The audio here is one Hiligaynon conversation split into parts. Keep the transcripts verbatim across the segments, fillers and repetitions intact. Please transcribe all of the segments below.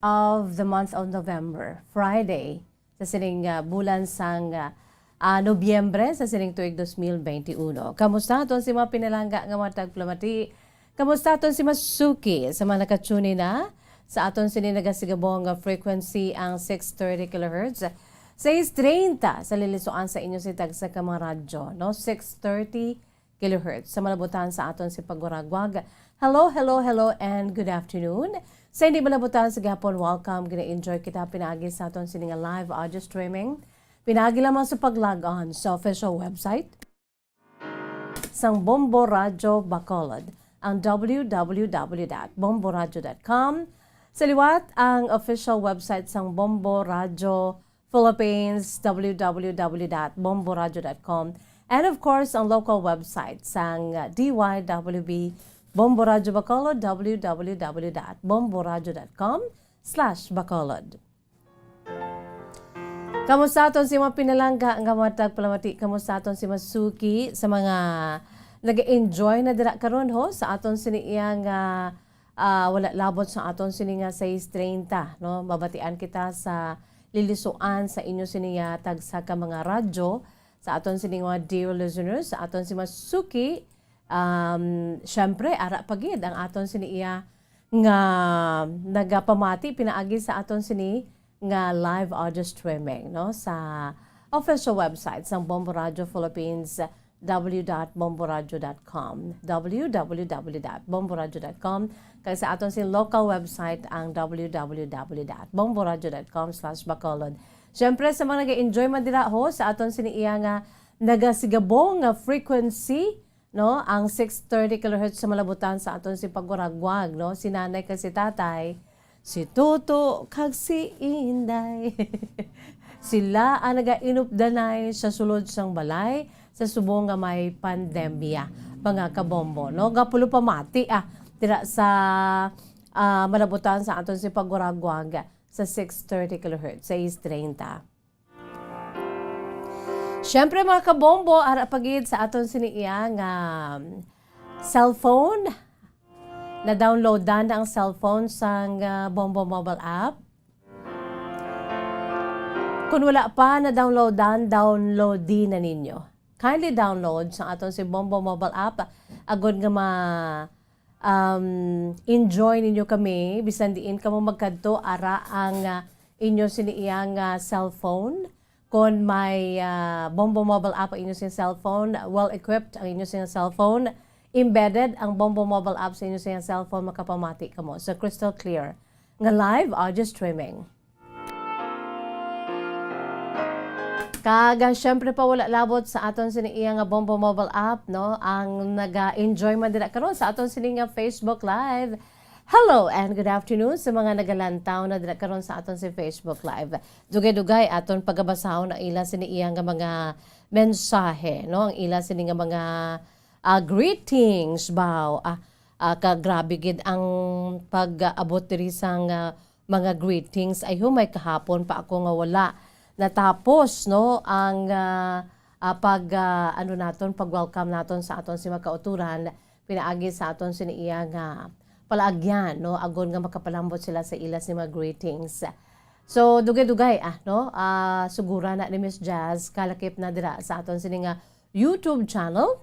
of the month of November, Friday, sa sining, ah, bulan sang, ah, ah, Nobyembre sa sining tuig dos mil benti uno. Kamusta aton si mga pinalangga nga mga tagpalamati? Kamusta aton si masuki sa mga nakatune na sa aton sini nagasigabong nga frequency ang six thirty kilohertz, sais treinta sa lilisuan sa inyo si tagsa ka mga radyo, no? Six thirty kilohertz. Sa malabutan sa aton si pagwaragwag, hello, hello, hello, and good afternoon. Sa hindi malabutan sa gihapon, welcome. Gina-enjoy kita pinaagi sa aton sini nga live audio streaming. Pinaagi lamang sa pag-log on sa official website sang Bombo Radyo Bacolod, ang w w w dot bombo radyo dot com. Sa liwat, ang official website sang Bombo Radyo Philippines, w w w dot bombo radyo dot com. And of course, ang local website sang D Y W B Bombo Radyo Bacolod, w w w dot bombo radyo dot com slash bacolod. Kamusta aton si mga pinalangga nga mga tagpalamati? Kamusta aton si masuki sa mga nag-enjoy na dira karon, ho, sa aton sini iya nga, ah, wala labot sa aton sini nga sais treinta, no? Mabatian kita sa lilisuan sa inyo sini nga tagsa ka mga radyo, sa aton sini nga mga dear listeners, sa aton si masuki. Um, syempre, ara pa gid ang aton sini iya nga nagapamati pinaagi sa aton sini nga live audio streaming, no, sa official website sang Bombo Radyo Philippines, w dot bombo radyo dot com, w w w dot bombo radyo dot com, kag sa aton sing local website, ang w w w dot bombo radyo dot com slash bacolod. Siyempre, sa mga nag-enjoy man dira, ho, sa aton sini iya nga nagasigabong nga frequency, no, ang six thirty kilohertz sa malabutan sa aton si pagwaragwag, no, si nanay kag si tatay, si Toto kag si Inday. Sila ang nagainupdanay sa sulod sang balay sa subong nga may pandemya, mga kabombo, no? Gapulo pamati, ah, dira sa, ah, malabutan sa aton si pagwaragwag sa six thirty kilohertz, sais treinta. Siyempre, mga kabombo, ara pa gid sa aton sini iya nga cellphone. Na-downloadan na ang cellphone sang, ah, Bombo Mobile App. Kung wala pa na-downloadan, downloadi na ninyo. Kindly download sa aton si Bombo Mobile App agod nga ma, um, enjoy ninyo kami bisan diin kamo magkadto, ara ang, ah, inyo sini iya nga cellphone. Kon may, ah, Bombo Mobile App ang inyo sing cellphone, well equipped ang inyo sing cellphone, embedded ang Bombo Mobile App sa inyo sing cellphone, makapamati kamo sa crystal clear nga live audio streaming. Kag, ah, syempre pa wala labot sa aton sini iya nga Bombo Mobile App, no? Ang naga-enjoy man dira karon sa aton sini nga Facebook Live. Hello and good afternoon sa mga nagalantaw na dira karon sa aton si Facebook Live. Dugay-dugay aton pagabasahon ang ila sini iya nga mga mensahe, no? Ang ila sini nga mga, ah, greetings, baw. Ah, ah, ka grabe gid ang pag-abot diri sang, ah, mga greetings. Ay, humay kahapon pa ako nga wala natapos, no? Ang, ah, ah, pag, ah, ano naton, pag-welcome naton sa aton si mga kauturan, pinaagi sa aton sini iya nga palaagyan, no? Agod nga makapalambot sila sa ila sini mga greetings. So, dugay-dugay, ah, no? Ah, sugura na ni Miss Jazz, kalakip na dira sa aton sini nga YouTube channel.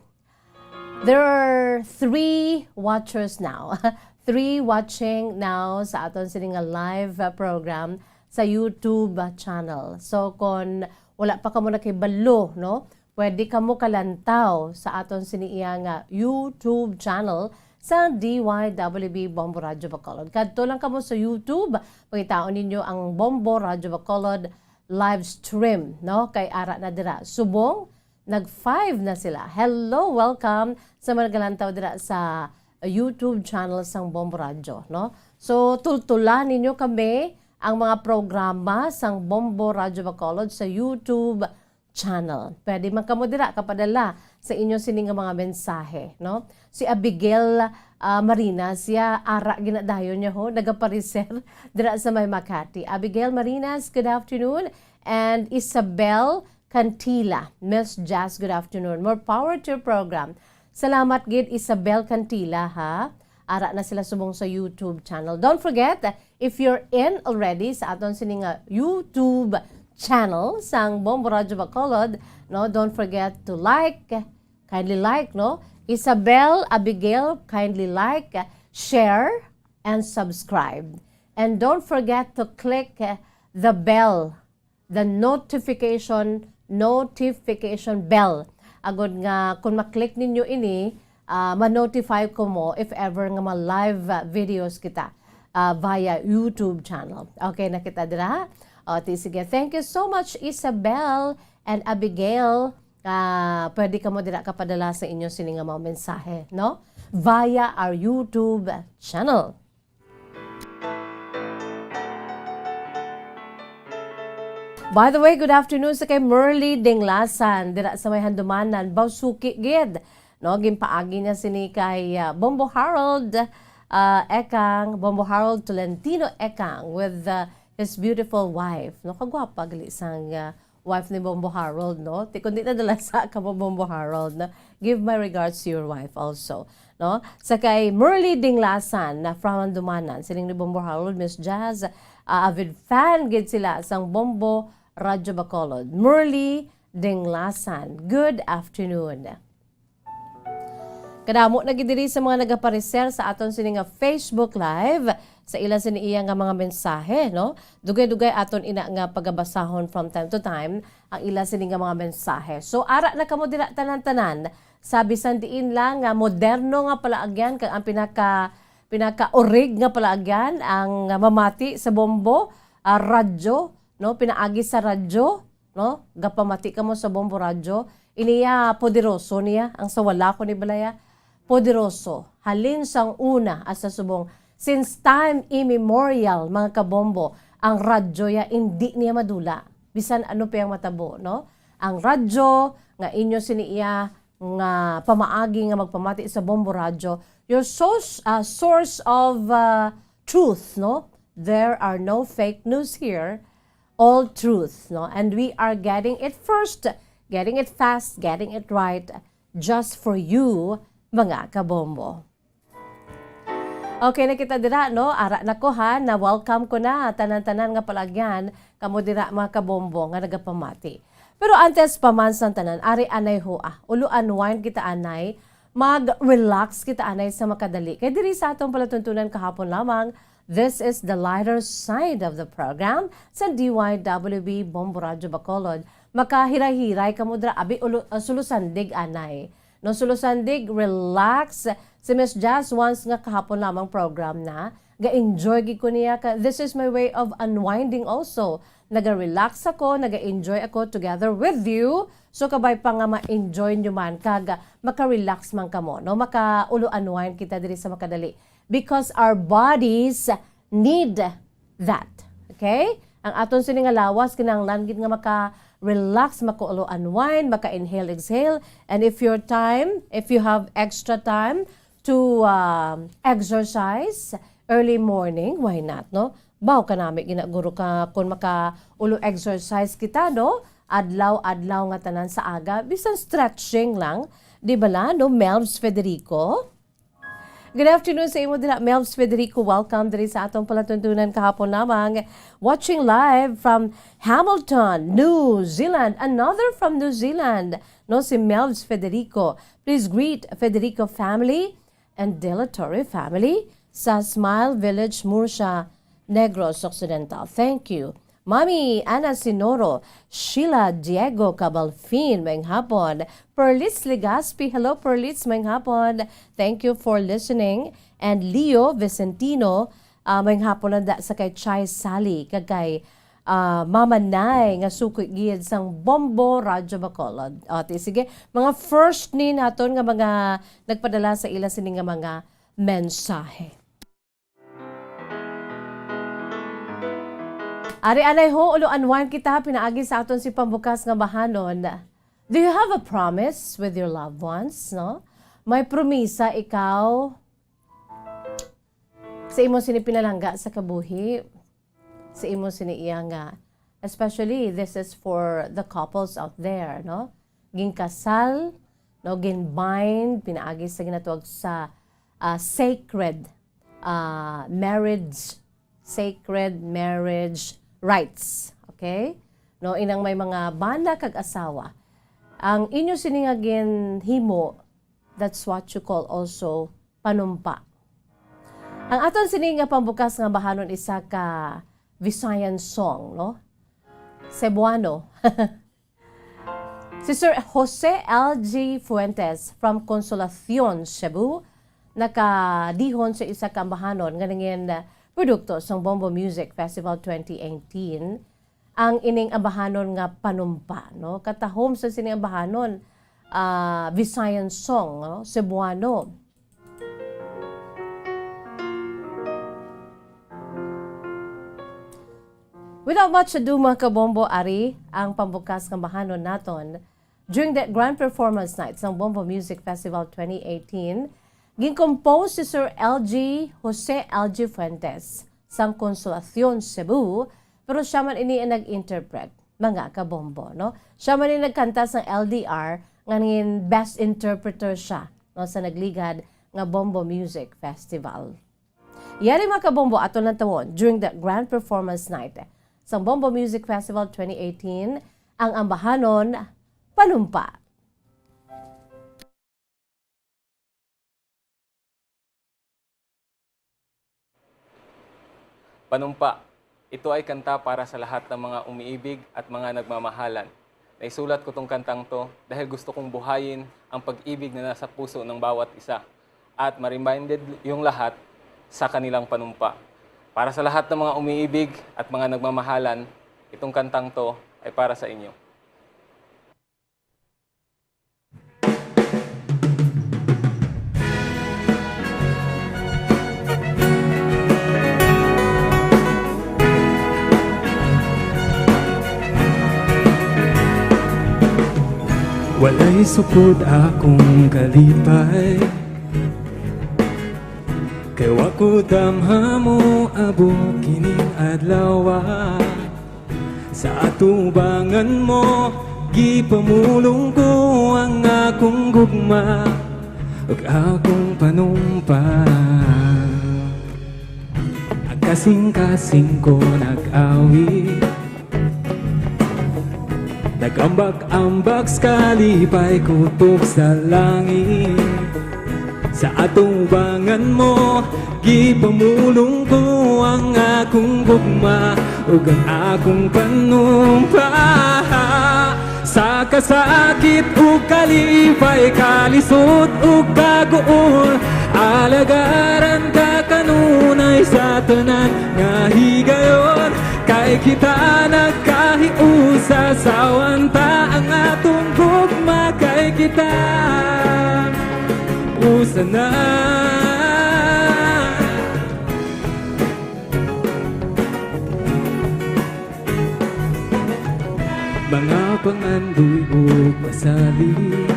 There are three watchers now. Three watching now sa aton sini nga live, ah, program sa YouTube, ah, channel. So, kon wala pa kamo nakibalo, no? Pwede kamo kalantaw sa aton sini iya nga YouTube channel sa D Y W B Bombo Radyo Bacolod. Kadto lang kamo sa YouTube, pangitaon ninyo ang Bombo Radyo Bacolod live stream, no? Kay ara na dira. Subong, nag-five na sila. Hello, welcome sa mga nagalantaw dira sa YouTube channel sang Bombo Radyo, no? So, tultulan ninyo kami ang mga programa sang Bombo Radyo Bacolod sa YouTube channel. Pwede man kamo dira kapadala sa inyo sini nga mga mensahe, no? Si Abigail, ah, Marinas, siya ara ginadayon niya, ho, nagapareser dira sa may Makati. Abigail Marinas, good afternoon. And Isabel Cantila, Miss Jazz, good afternoon. More power to your program. Salamat gid, Isabel Cantila, ha. Ara na sila subong sa YouTube channel. Don't forget, if you're in already sa aton sini nga YouTube channel sang Bombo Radyo Bacolod, no, don't forget to like, kindly like, no? Isabel Abigail, kindly like, share, and subscribe. And don't forget to click the bell, the notification, notification bell. Agod nga kung ma-click ninyo ini, ah, ma-notify ko mo if ever nga ma-live, ah, videos kita, ah, via YouTube channel. Okay na kita dira? O, ti, sige. Thank you so much, Isabel and Abigail. Ah, pwede kamo dira kapadala sa inyo sini nga mga mensahe, no? Via our YouTube channel. By the way, good afternoon sa kay Merly Dinglasan, dira sa may Handumanan, Bausuki gid. No, ginpaagi niya sini kay, ah, Bombo Harold, ah, Ekang, Bombo Harold Tolentino Ekang with, ah, his beautiful wife. No, kagwapa gali sang, ah, wife ni Bombo Harold, no? Ti, kundi na dala sa ka mo, Bombo Harold, no? Give my regards to your wife also, no? Sa kay Merly Dinglasan na from Handumanan, siling ni Bombo Harold, Miss Jazz, ah, avid fan gid sila sang Bombo Radyo Bacolod. Merly Dinglasan, good afternoon. Kadamo na gid diri sa mga nagapareser sa aton sini nga Facebook Live, sa ila sini iya nga mga mensahe, no? Dugay-dugay aton ina nga pagabasahon from time to time ang ila sini nga mga mensahe. So, ara na kamo dira tanan-tanan sa bisan diin lang nga moderno nga palaagyan, kag ang pinaka, pinakaurig nga palaagyan ang mamati sa bombo, ah, radyo, no? Pinaagi sa radyo, no? Gapamati kamo sa bombo radyo. Iniya poderoso niya, ang sa wala ko ni balaya. Poderoso. Halin sang una hasta subong, since time immemorial, mga kabombo, ang radyo ya indi niya madula. Bisan ano pa ang matabo, no? Ang radyo nga inyo sini iya nga pamaagi nga magpamati sa bombo radyo, your source, ah, source of, ah, truth, no? There are no fake news here. All truth, no? And we are getting it first, getting it fast, getting it right, just for you, mga kabombo. Okay na kita dira, no? Ara na ko, ha, na welcome ko na tanan-tanan nga palagyan kamo dira, mga kabombo nga nagapamati. Pero antes pa man sang tanan, ari anay ho, ah, ulo unwind kita anay, mag-relax kita anay sa makadali. Kay diri sa atong palatuntunan kahapon lamang, this is the lighter side of the program sa D Y W B Bombo Radyo Bacolod. Makahirahiray kamo dira, abi, ulo-, ah, sulusandig anay. No, sulusandig, relax. Si Miss Jazz, once nga kahapon lamang program na, ga-enjoy gid ko niya. Ka-, this is my way of unwinding also. Naga-relax ako, naga-enjoy ako together with you. So, kabay pa nga ma-enjoy nyo man, kag maka-relax man kamo, no? Maka-ulo unwind kita diri sa makadali. Because our bodies need that. Okay? Ang aton sini nga lawas, kinahanglan gid nga maka-relax, maka-ulo unwind, maka-inhale, exhale. And if your time, if you have extra time to, um, exercise early morning, why not, no? Baw kanami ginaguro ka kung maka-ulo exercise kita, no? Adlaw-adlaw nga tanan sa aga, bisan stretching lang, di bala, no? Melvs Federico? Good afternoon sa imo dira, Melvs Federico. Welcome diri sa atong palatuntunan kahapon lamang. Watching live from Hamilton, New Zealand. Another from New Zealand, no, si Melvs Federico. Please greet Federico family and De La Torre family sa Smile Village, Murcia, Negros Occidental. Thank you. Mami Ana Sinoro, Sheila Diego Cabalfin, maayong hapon. Perlitz Legaspi, hello Perlitz, maayong hapon. Thank you for listening. And Leo Vicentino, ah, maayong hapon lang da sa kay Chai Sally, kag kay, ah, Mama Nay nga suki gid sang Bombo Radyo Bacolod. O, ti, sige, mga first ni naton nga mga nagpadala sa ila sini nga mga mensahe. Ari anay ho, ulo unwind kita, pinaagi sa aton si pambukas nga bahanon. Do you have a promise with your loved ones, no? May promisa ikaw sa imo sini pinalangga sa kabuhi, sa imo sini iya nga, especially this is for the couples out there, no? Ginkasal, no, ginbind, pinaagi sa ginatawag sa, ah, sacred, ah, marriage, sacred marriage rites. Okay? No, inang may mga bana kag asawa, ang inyo sini nga ginhimo, that's what you call also panumpa. Ang aton sini nga pambukas nga bahanon isa ka Visayan song, no? Cebuano. Si Sir Jose L G Fuentes from Consolacion, Cebu, nakadihon sa isa ka ambahanon nga nangin produkto sang Bombo Music Festival twenty eighteen, ang ining ambahanon nga panumpa, no? Katahom sa sining ambahanon, ah, Visayan song, no? Cebuano. Without much ado, mga kabombo, ari ang pambukas nga bahanon naton. During the grand performance night sang Bombo Music Festival twenty eighteen, gin-compose si Sir L G, Jose L G Fuentes sang Consolacion, Cebu, pero siya man ini ang nag-interpret, mga kabombo, no? Siya man ini nagkanta sang L D R, nga nangin best interpreter siya, no, sa nagligad nga Bombo Music Festival. Yari, mga kabombo, aton lantawon, during the grand performance night sang Bombo Music Festival twenty eighteen, ang ambahanon, Panumpa. Panumpa. Ito ay kanta para sa lahat ng mga umiibig at mga nagmamahalan. Naisulat ko tong kantang to dahil gusto kong buhayin ang pag-ibig na nasa puso ng bawat isa at ma-reminded yung lahat sa kanilang panumpa. Para sa lahat ng mga umiibig at mga nagmamahalan, itong kantang to ay para sa inyo. Walay supod akong kalipay, kay wa ko damha moabot kining adlaw. Sa atubangan mo, gipamulong ko ang akong gugma ug akong panumpa. Kasing-kasing ko nag-awit, nag-ambak-ambak sa kalipay kutob sa langit. Sa atubangan mo, gipamulong ko ang akong gugma ug ang akong panumpa. Sa kasakit ug kalipay, kalisod ug kaguol, alagaran ka kanunay sa tanan nga higayon. Kay kita nagkahiusa, sawan ta ang atong gugma, kay kita usa na. Mga pangandoy ug masalig,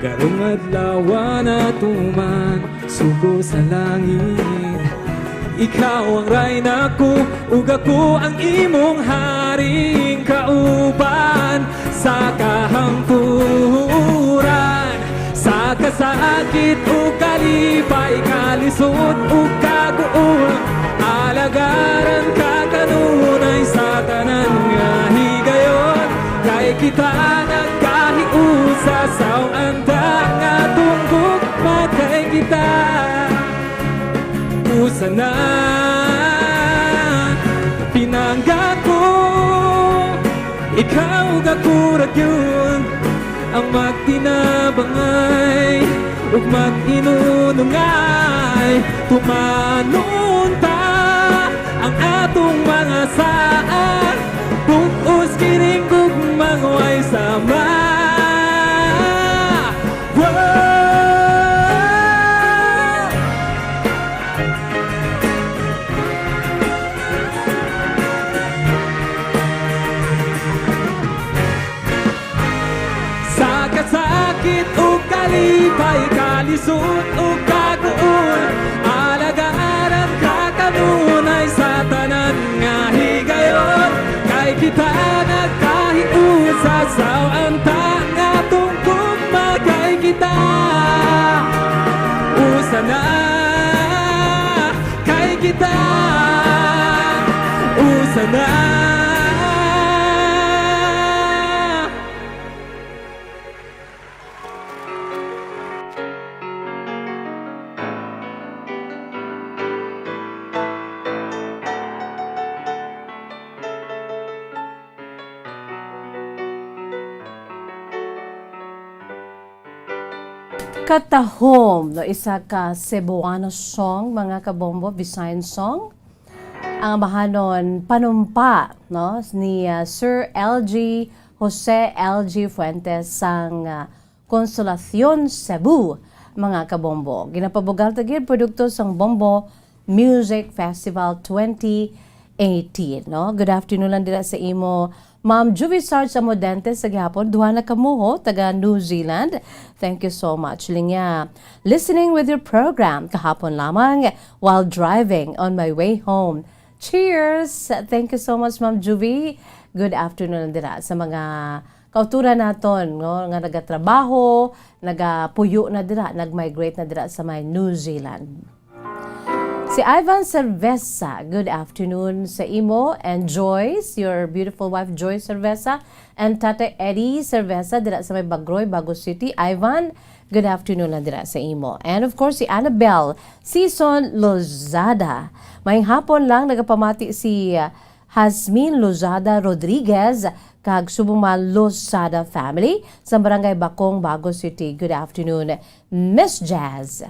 karong adlaw natuman sugo sa langit. Ikaw ang rayna ko, ug ako ang imong haring kauban sa kahangturan. Sa kasakit ug kalipay, kalisod ug kaguol, alagaran ka kanunay sa tanan nga higayon. Kay kita nagkahiusa, sawan ta ang atong gugma, kay kita usa na. Pinangga ko, ikaw ug ako ra gyud ang magtinabangay ug mag-inunongay. Tumanon ta ang atong mga saad, bug-os kining gugmang way sama. Wow! Sa kasakit ug kalipay, kalisod ug kaguol, alagaran ka kanunay sa tanan nga higayon. Kay kita nagkahiusa, sawan ta ang atong gugma, kay kita Katahom, no, isa ka Cebuano song, mga kabombo, Visayan song. Ang amahanon, Panumpa, no, ni, ah, Sir L G, Jose L G Fuentes sang, ah, Consolacion, Cebu, mga kabombo. Ginapabugal ta gid produkto sang Bombo Music Festival twenty eighteen, no? Good afternoon lang dira sa imo, Ma'am Juvie Sarge Amodente, sa gihapon. Duha na kamo, ho, taga New Zealand. Thank you so much. Linya, listening with your program kahapon lamang while driving on my way home. Cheers! Thank you so much, Ma'am Juvie. Good afternoon lang dira sa mga kauturan naton, no, nga nagatrabaho, nagapuyo na dira, nag-migrate na dira sa may New Zealand. Si Ivan Cerveza, good afternoon sa imo, and Joyce, your beautiful wife, Joyce Cerveza, and Tatay Eddie Cerveza, dira sa may Bagroy, Bago City. Ivan, good afternoon lang dira sa imo. And of course, si Annabel Season Lozada. Mayong hapon lang, nagapamati si, uh, Jazmine Lozada Rodriguez, kag subong mga Lozada family sa Barangay Bacong, Bago City. Good afternoon, Miss Jazz.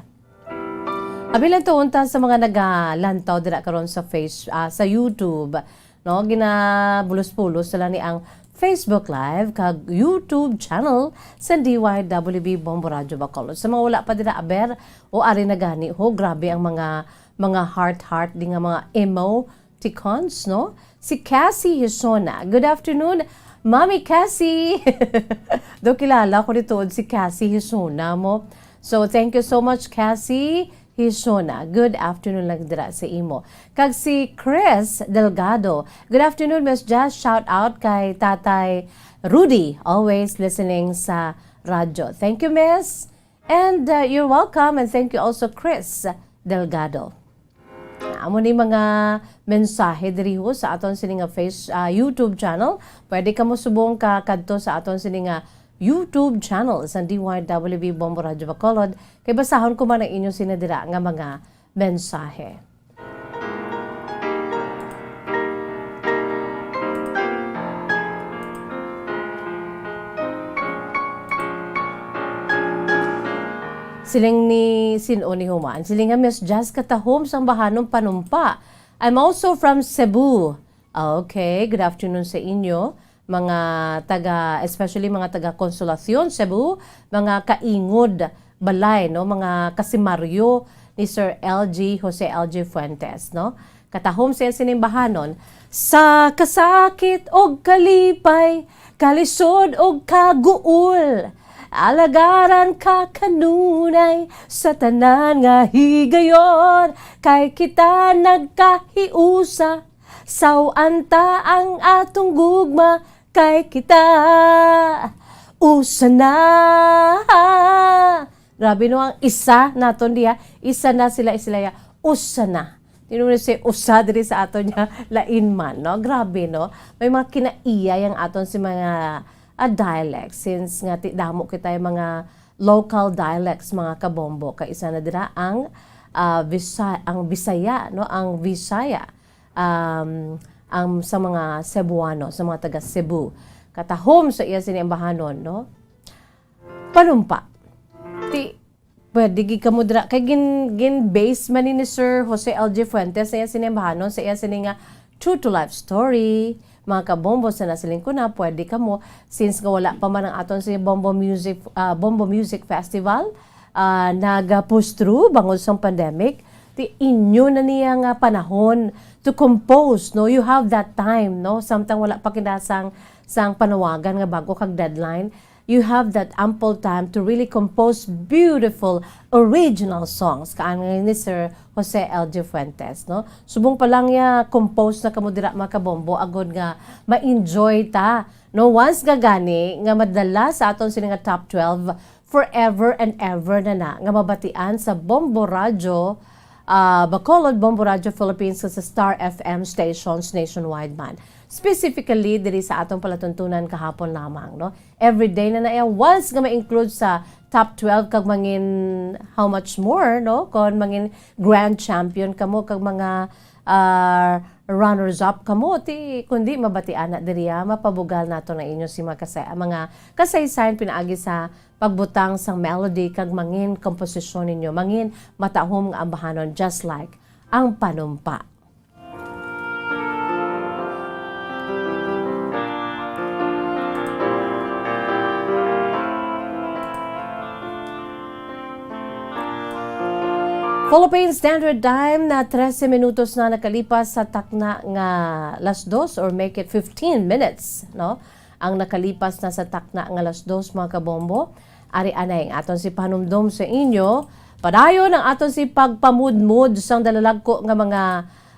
Abi lang to unta sa mga nagalantaw dira karon sa Face-, ah, sa YouTube, no? Ginabulos-bulos sila ni ang Facebook Live kag YouTube channel sa D Y W B Bombo Radyo Bacolod. Sa mga wala pa dira aber, o ari na gani, ho, grabe ang mga, mga heart-heart di nga mga emoticons, no? Si Cassie Hisona. Good afternoon, Mami Cassie! Do kilala ko dito si Cassie Hisona mo. So, thank you so much, Cassie Hisona. Good afternoon lang dira sa imo. Kag si Chris Delgado. Good afternoon, Miss Jazz. Shout out kay Tatay Rudy, always listening sa radyo. Thank you, Miss. And, uh, you're welcome, and thank you also, Chris Delgado. Amo ni mga mensahe diri ho sa aton sini nga face, ah, YouTube channel. Pwede kamo subong ka kadto sa aton sini nga YouTube channel sa D Y W B Bombo Radyo Bacolod. Kay basahon ko man ang inyo sina dira nga mga mensahe. Siling ni, sin-o ni Human? Siling nga, "Miss Jazz, katahom sang bahanon panumpa. I'm also from Cebu." Okay, good afternoon sa inyo, mga taga, especially mga taga Consolacion, Cebu, mga kaingod balay, no, mga kasimaryo ni Sir L G, Jose L G Fuentes, no? Katahom sa iya sining bahanon, "Sa kasakit og kalipay, kalisod og kaguol, alagaran ka kanunay sa tanan nga higayon, kay kita nagkahiusa, saw-an ta ang atong gugma, kay kita usa na." Grabe, no, ang isa naton diha, isa na sila, sila ya, usa na. Di naman siya usa diri sa aton niya, lain man, no? Grabe, no? May mga kinaiya yang aton si mga, ah, dialect, since nga ti-, damo kita yung mga local dialects, mga kabombo. Kay isa na dira ang, ah, Bisa-, ang Bisaya, no? Ang Bisaya, um, ang sa mga Cebuano, sa mga taga Cebu. Katahom sa iya sini ang bahanon, no? Panumpa. Ti, pwede gid kamo dira. Kay gin-, gin-base man ni, ni Sir Jose L G Fuentes sa iya sini bahanon, sa iya sini nga true to life story. Mga kabombo, sa nasiling ko na, pwede kamo, since nga wala pa man ang aton si Bombo Music, ah, Bombo Music Festival, ah, nagapustro bangod sa pandemic, ti inyo na niya nga panahon to compose, no? You have that time, no? Samtang wala pa kinasang sang panawagan nga bago kag deadline, you have that ample time to really compose beautiful original songs, kaan nga ni Sir Jose L G Fuentes, no? Subong pa lang ya, compose na kamo dira, mga kabombo, agod nga ma-enjoy ta, no? Once nga gani nga madala sa aton sini nga top twelve, forever and ever na na nga mabatian sa Bombo Radyo, ah, Bacolod, Bombo Radio Philippines, sa Star F M stations nationwide man. Specifically, diri sa atong palatuntunan kahapon lamang, no? Every day na na iya, once nga ma-include sa top twelve kag mangin how much more, no? Kon mangin grand champion kamo kag mga, ah, runners up kamo, ti kundi mabatian na diri, ah, mapabugal nato na inyo si mga kasay-, mga kasaysayan pinaagi sa pagbutang sang melody kag mangin komposisyon ninyo, mangin matahom nga ambahanon, just like ang panumpa. Philippine Standard Time na trese minutos na nakalipas sa takna nga las dos, or make it fifteen minutes, no? Ang nakalipas na sa takna nga las dos, mga kabombo. Ari anay ang aton si panumdom sa inyo. Padayon ang aton si pagpamudmod sang dalalagko nga mga,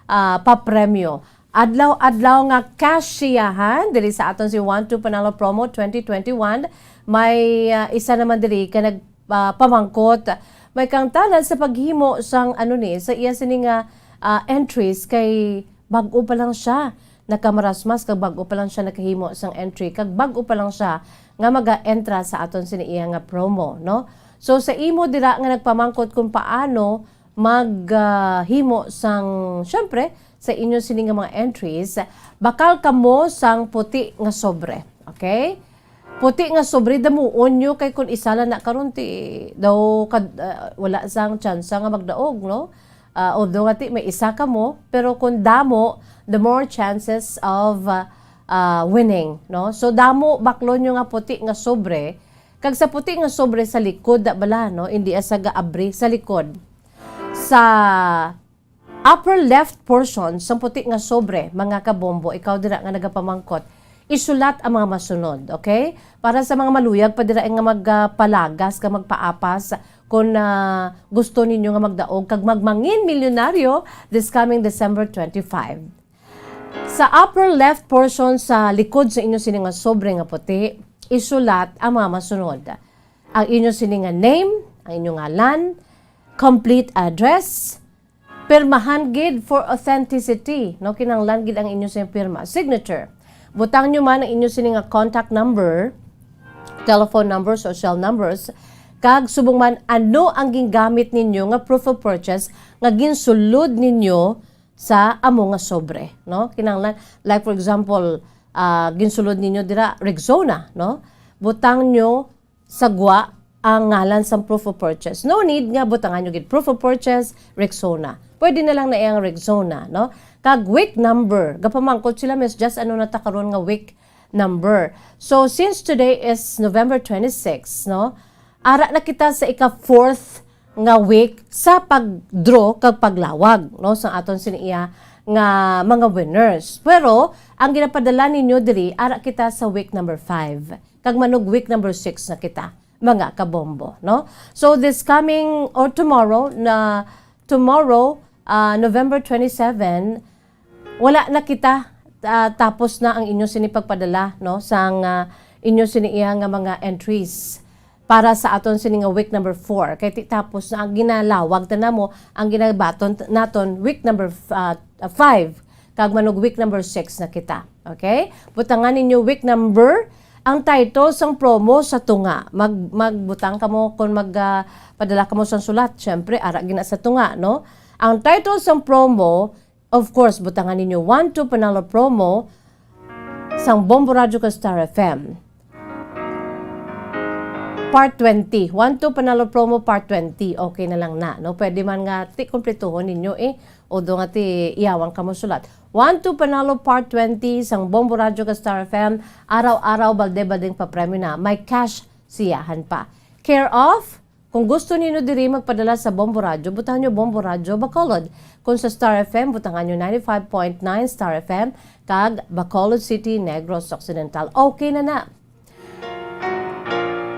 ah, papremyo. Adlaw-adlaw nga cash siyahan diri sa aton si One Two Panalo Promo twenty twenty-one. May, ah, isa naman diri ka nag, ah, pamangkot. May kangtanan sa paghimo sang, ano ni, sa iya sini nga, ah, entries kay bag-o pa lang siya nakamarasmas kag bag-o pa lang siya nakahimo sang entry kag bag-o pa lang siya nga maga-entra sa aton sini iya nga promo, no? So, sa imo dira nga nagpamangkot kung paano mag, ah, himo sang, syempre, sa inyo sini nga mga entries, bakal kamo sang puti nga sobre, okay? Puti nga sobre, damuon nyo, kay kun isa lang na karon, ti daw kad-, ah, wala sang tsansa nga magdaog, no? Ah, although nga ti may isa kamo, pero kun damo, the more chances of, ah, ah, winning, no? So, damo, baklon nyo nga puti nga sobre, kag sa puti nga sobre sa likod, da bala, no? Hindi sa gaabri sa likod. Sa upper left portion sang puti nga sobre, mga kabombo, ikaw dira nga nagapamangkot, isulat ang mga masunod, okay? Para sa mga maluyag pa dira nga magpalagas, nga magpaapas, kung, ah, gusto ninyo nga magdaog kag magmangin milyonaryo this coming December twenty-five. Sa upper left portion sa likod sa inyo sini nga sobre nga puti, isulat ang mga masunod. Ang inyo sini nga name, ang inyo ngalan, complete address, pirmahan gid for authenticity, no? Kinahanglan gid ang inyo sini pirma, signature. Butang nyo man ang inyo sini nga contact number, telephone number, social numbers, kag subong man ano ang gingamit ninyo nga proof of purchase nga ginsulod ninyo sa amo nga sobre, no? Kinahanglan, like for example, ah, ginsulod ninyo dira Rexona, no? Butang nyo sa gwa ang ngalan sang proof of purchase. No need nga butangan nyo gid proof of purchase, Rexona. Pwede na lang na iyang Rexona, no? Kag week number. Gapamangkot sila, Miss Jess, ano na ta karon nga week number? So, since today is November twenty-six, no? Ara na kita sa ika-fourth nga week sa pag-draw kag paglawag, no, sa aton sini iya nga mga winners. Pero ang ginapadala ninyo diri, ara kita sa week number five, kag manug week number six na kita, mga kabombo, no? So, this coming, or tomorrow, na, tomorrow, ah, November twenty-seven, wala na kita, ah, tapos na ang inyo sini pagpadala, no, sang, ah, inyo sini iya nga mga entries para sa aton sini nga week number four. Kay ti tapos na ang ginalawag ta namo, ang ginabaton t-, naton week number f-, ah, five, kag manug week number six na kita. Okay? Butangan ninyo week number, ang title sang promo sa tunga. Mag-, magbutang kamo kung mag, ah, padala kamo sang sulat, syempre, ara gina sa tunga, no? Ang title sang promo, of course, butangan ninyo One Two Panalo Promo sang Bombo Radyo kag Star F M. Part twenty. One Two Panalo Promo Part twenty. Okay na lang na, no? Pwede man nga ti kumplituhon ninyo, eh. Although nga ti iyawan kamo sulat. One Two Panalo Part twenty sang Bombo Radyo kag Star F M. Araw-araw, balde-baldeng papremyo na. May cash siyahan pa. Care of Kung gusto ninyo diri magpadala sa Bombo Radyo, butang nyo Bombo Radyo Bacolod. Kung sa Star F M, butangan nyo ninety-five point nine Star F M kag Bacolod City, Negros Occidental. Okay na na.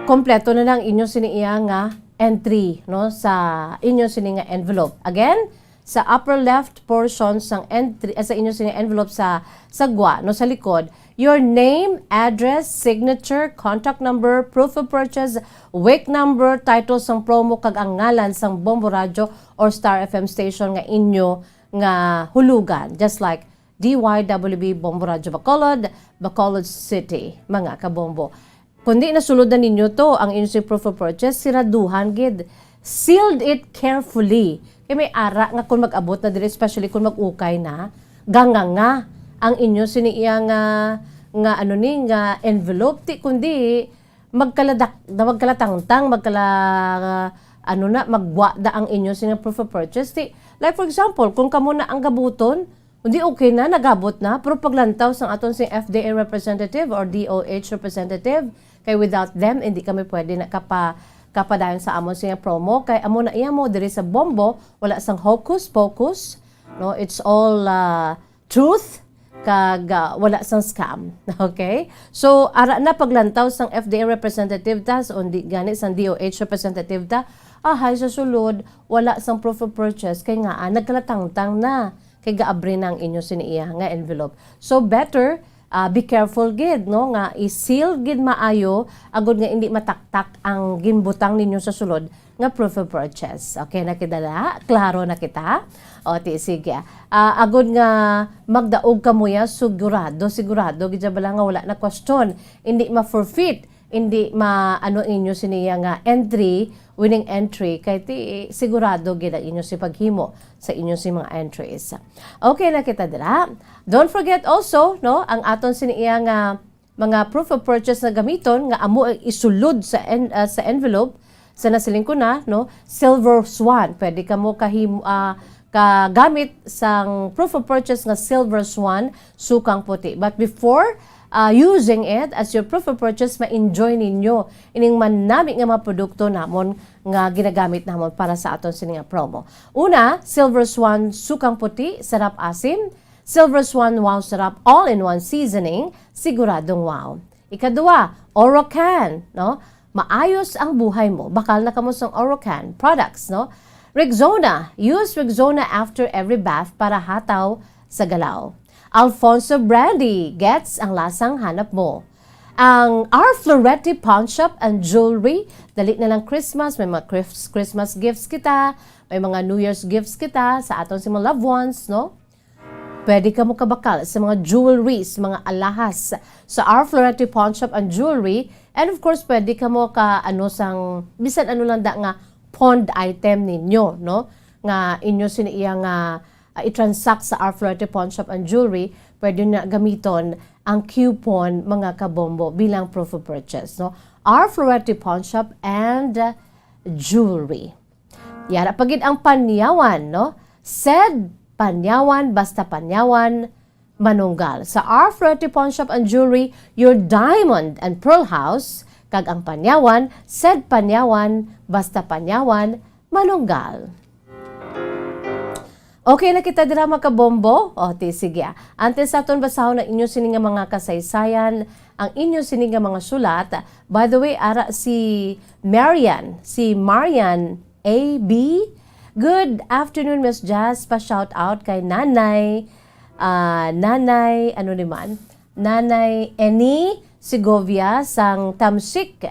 Kompleto na na ang inyo sini iya nga entry, no, sa inyo sini nga envelope. Again, sa upper left portion sang entry, ah, sa inyo sini envelope sa, sa gwa, no, sa likod, your name, address, signature, contact number, proof of purchase, week number, title sang promo, kag ang ngalan sang Bombo Radyo or Star F M station nga inyo nga hulugan, just like D Y W B Bombo Radyo Bacolod, Bacolod City, mga kabombo. Kundi nasulod na ninyo to, ang inyong proof of purchase, siraduhan gid. Sealed it carefully. Kay may ara nga kung mag-abot na diri, especially kung mag-ukay na, ganganga ang inyo sini iya nga, nga ano ni, nga envelope, ti kundi magkaladak-, magkalatangtang, magkala-, ano na, maggwa da ang inyo sini proof of purchase. Ti, like for example, kung kamo na ang gabuton, hindi, okay na, nagabot na, pero paglantaw sang aton sing F D A representative or D O H representative, kay without them, hindi kami pwede na kapa-, kapadayon sa amon sing promo, kay amo na iya mo, diri sa Bombo, wala sang hocus pocus, no? It's all, ah, truth, kag, ah, wala sang scam. Okay? So, ara na paglantaw sang F D A representative ta, so, hindi gani sang D O H representative ta, ahay sa sulod, wala sang proof of purchase, kay nga, ah, nagkalatangtang na. Kay gaabri na ang inyo sini iya nga envelope. So better, ah, be careful gid, no, nga i-seal gid maayo agod nga indi mataktak ang ginbutang ninyo sa sulod nga proof of purchase. Okay na kita na? Klaro na kita? O, ti, sige. Ah, agod nga magdaog kamo ya, sigurado, sigurado gid siya bala nga wala na question. Indi ma-forfeit, indi ma-, ano, inyo sini iya nga entry, winning entry, kay ti sigurado gid ang inyo si paghimo sa inyo si mga entries. Okay na kita dira. Don't forget also, no, ang aton sini iya nga mga proof of purchase na gamiton nga amo ang isulod sa en-, ah, sa envelope, sa nasiling ko na, no, silver swan. Pwede kamo kahim-, ah, kagamit sang proof of purchase nga silver swan, sukang puti. But before, ah, using it as your proof of purchase, ma-enjoy ninyo ining manami nga mga produkto namon nga ginagamit namon para sa aton sini nga promo. Una, Silver Swan Sukang Puti, Sarap Asim, Silver Swan Wow Sarap All-in-One Seasoning, siguradong wow. Ikadua, Orocan, no? Maayos ang buhay mo. Bakal na kamo sang Orocan products, no? Rexona, use Rexona after every bath para hataw sa galaw. Alfonso Brandy, gets ang lasang hanap mo. Ang R Florete Pawn Shop and Jewelry, dali na lang Christmas, may mga Chris-, Christmas gifts kita, may mga New Year's gifts kita sa aton sa mga loved ones, no? Pwede kamo kabakal sa mga jewelries, mga alahas sa R Florete Pawn Shop and Jewelry. And of course, pwede kamo ka, ano, sang, bisan ano lang da nga pawned item ninyo, no? Nga inyo sini iya nga, ah, i-transact sa R Florete Pawn Shop and Jewelry, pwede na gamiton ang coupon, mga kabombo, bilang proof of purchase, no? R Florete Pawn Shop and, uh, Jewelry. Yara pa gid ang Panyawan, no? Said Panyawan, basta Panyawan, manunggal. Sa R Florete Pawn Shop and Jewelry, your diamond and pearl house, kag ang Panyawan, said Panyawan, basta Panyawan, manunggal. Okay na kita dira, mga kabombo? O, ti, sige, ah. Antes sa aton basahon ang inyo sini nga mga kasaysayan, ang inyo sini nga mga sulat. By the way, ara si Marian, si Marian A B. Good afternoon, Miss Jazz. Pa-shout out kay Nanay, ah, Nanay, ano ni man? Nanay Eni Segovia sang Tamsik.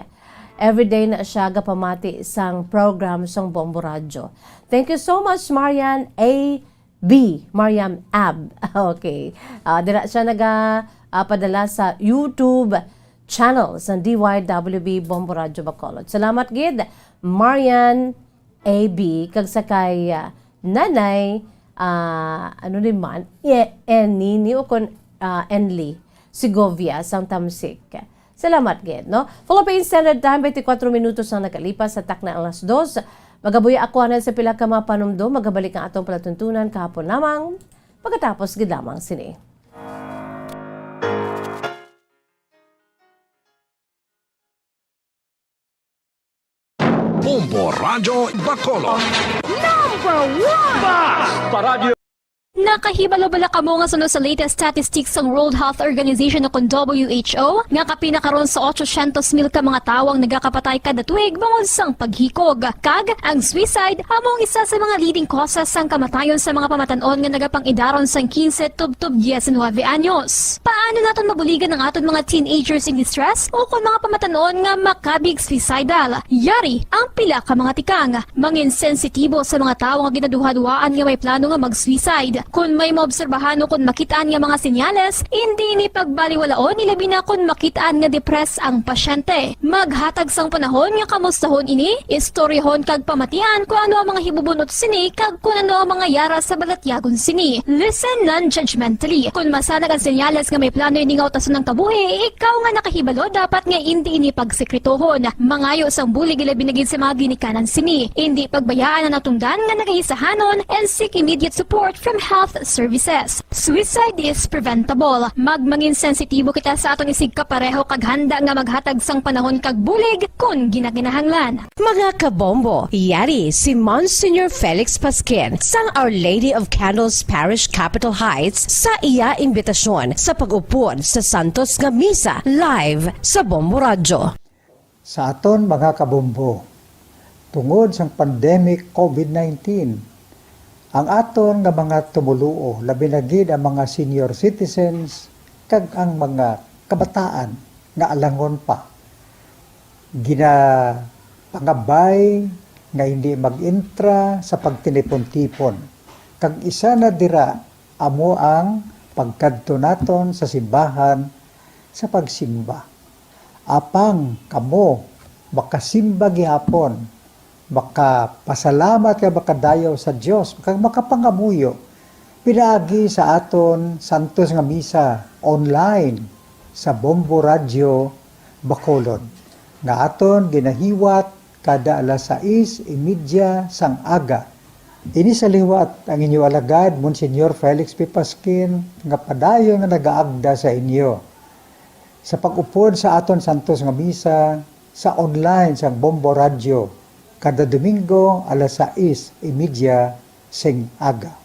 Everyday na siya gapamati sang program sang Bombo Radyo. Thank you so much, Marian A B, Marian Ab. Okay. Ah, dira siya naga, ah, padala sa YouTube channel sang D Y W B Bombo Radyo Bacolod. Salamat gid, Marian A B, kag sa kay, ah, Nanay, ah, ano ni man, Ye-, Enini o kon, ah, Enli Segovia sang Tamsik. Salamat gid, no? Philippine Standard Time, twenty-four minutos ang nakalipas sa takna alas dos. Magabuya ako anay sa pila ka mga panumdom, magabalik ang atong palatuntunan kahapon lamang, pagkatapos gid lamang sini. Bombo Radyo Bacolod. Number one! Bas! Paradyo! Nakahibalo bala kamo nga suno sa latest statistics sang World Health Organization o kon W H O, nga kapin na karon sa otsosyentos mil ka mga tawo ang nagakapatay kada tuig bangod sang paghikog? Kag ang suicide amo ang isa sa mga leading causes sang kamatayon sa mga pamatan-on nga nagapang-idaron sang quince tubtob diecinuebe anyos. Paano naton mabuligan ang aton mga teenagers in distress o kon mga pamatan-on nga makabig suicidal? Yari ang pila ka mga tikang. Mangin sensitibo sa mga tawo nga ginaduhaduhaan nga may plano nga mag-suicide. Kon may maobserbahan o kon makit-an nga mga senyales, indi ini pagbaliwalaon, ilabi na kon makit-an nga depressed ang pasyente. Maghatag sang panahon nga kamustahon ini, istoryahon kag pamatian kon ano ang mga hibubun-ot sini kag kon ano ang mga yara sa balatyagon sini. Listen non-judgmentally. Kon masanag ang senyales nga may plano ini nga utason ang kabuhi, ikaw nga nakahibalo dapat nga indi ini pagsekretohon. Mangayo sang bulig, ilabi na gid sa mga ginikanan sini. Indi pagbayaan ang natungdan nga nagahisahanon and seek immediate support from health services. Suicide is preventable. Magmangin sensitibo kita sa aton isigkapareho kag handa nga maghatag sang panahon kag bulig kon ginakinahanglan. Mga kabombo, yari si Monsignor Felix Pasquin sang Our Lady of Candles Parish, Capitol Heights, sa iya imbitasyon sa pag-upod sa santos nga misa live sa Bombo Radyo. Sa aton mga kabombo, tungod sang pandemic COVID nineteen, ang aton nga mga tumoluo, labi na gid ang mga senior citizens kag ang mga kabataan nga alangon pa, ginapangabay nga hindi mag-intra sa pagtinipon-tipon, kag isa na dira amo ang pagkadto naton sa simbahan sa pagsimba. Apang kamo makasimba gihapon, makapasalamat kag makadayaw sa Dios, kag makapangamuyo pinaagi sa aton santos nga misa online sa Bombo Radyo Bacolod, nga aton ginahiwat kada alas sais y media sang aga. Ini sa liwat ang inyo alagad, Monsignor Felix P. Pasquin, nga padayon nga nagaagda sa inyo sa pag-upod sa aton santos nga misa sa online sang Bombo Radyo kada Domingo alas sais y media sing aga.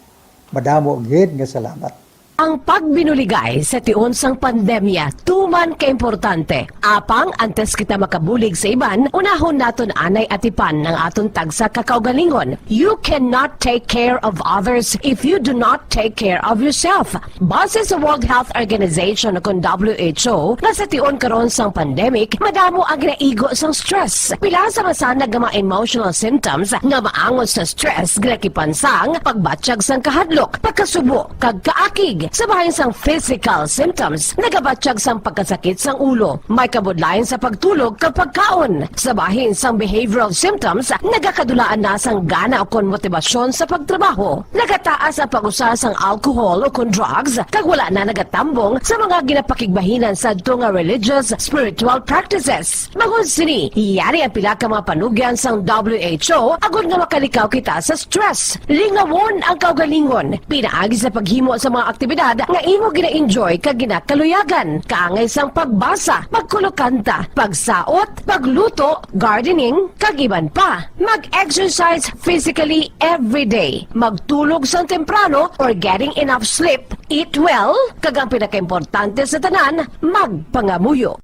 Madamo gid nga salamat. Ang pagbinuligay sa tion sang pandemya tuman kaimportante. Apang antes kita makabulig sa iban, unahon naton anay atipan ang aton tagsa ka kaugalingon. You cannot take care of others if you do not take care of yourself. Base sa World Health Organization o kon W H O, nga sa tion karon sang pandemic, madamo ang ginaigo sang stress. Pila sa masanag nga mga emotional symptoms nga maangot sa stress ginakipan sang pagbatyag sang kahadlok, pagkasubo, kag kaakig. Sa bahin sang physical symptoms, nagabatyag sang pagkasakit sang ulo, may kabudlayan sa pagtulog kag pagkaon. Sa bahin sang behavioral symptoms, nagakadulaan na sang gana ukon motibasyon sa pagtrabaho. Nagataas ang pag-usa sang alcohol ukon drugs, kag wala na nagatambong sa mga ginapakigbahinan sadto nga religious, spiritual practices. Bangod sini, yari ang pila ka mga panugyan sang W H O agod nga makalikaw kita sa stress. Lingawon ang kaugalingon, pinaagi sa paghimo sa mga aktibidad nga imo gina-enjoy kag ginakaluyagan, kaangay sang pagbasa, pagkulokanta, pagsaot, pagluto, gardening, kag iban pa. Mag-exercise physically every day. Magtulog sang temprano or getting enough sleep. Eat well, kag ang pinakaimportante sa tanan, magpangamuyo.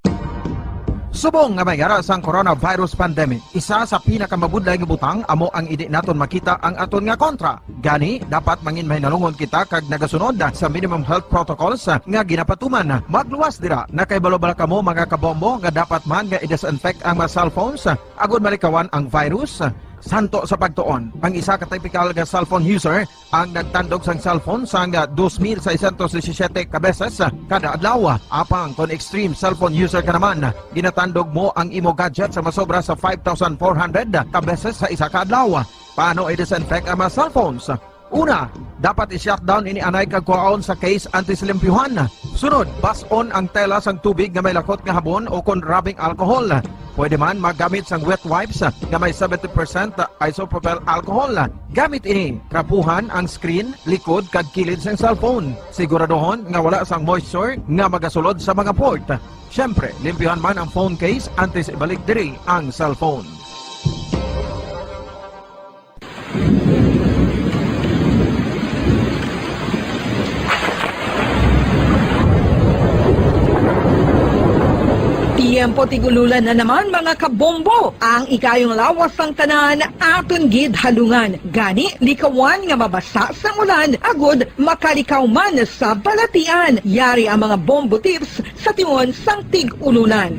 Subong nga may yara sang coronavirus pandemic, isa sa pinakamabudlay nga butang amo ang indi naton makita ang aton nga kontra. Gani, dapat mangin mahinalungon kita kag nagasunod sa minimum health protocols nga ginapatuman. Magluwas dira, nakahibalo bala kamo, mga kabombo, nga dapat man nga i-disinfect ang mga cellphones agod malikawan ang virus? Santo sa pagtuon, ang isa ka typical nga cellphone user ang nagtandog sang cellphone sang dos mil seiscientos disisiete ka beses kada adlaw. Apang kon extreme cellphone user ka naman, ginatandog mo ang imo gadget sa masobra sa five thousand four hundred ka beses sa isa ka adlaw. Paano i-disinfect ang mga cellphones? Una, dapat i-shutdown ini anay kag kuhaon sa case antes limpyuhan. Sunod, bas-on ang tela sang tubig nga may lakot nga habon o kon rubbing alcohol. Pwede man maggamit sang wet wipes nga may seventy percent isopropyl alcohol. Gamit ini, trapuhan ang screen, likod, kag kilid sang cellphone. Siguraduhon nga wala sang moisture nga magasulod sa mga port. Siyempre, limpyuhan man ang phone case antes ibalik diri ang cellphone. Ang putig ululan na naman, mga kabombo. Ang ikayong lawas sang tanan aton gid halungan. Gani, likawan nga mabasa sang ulan agud makalikaw man sa balatian. Yari ang mga bombo tips sa tion sang tig-ululan.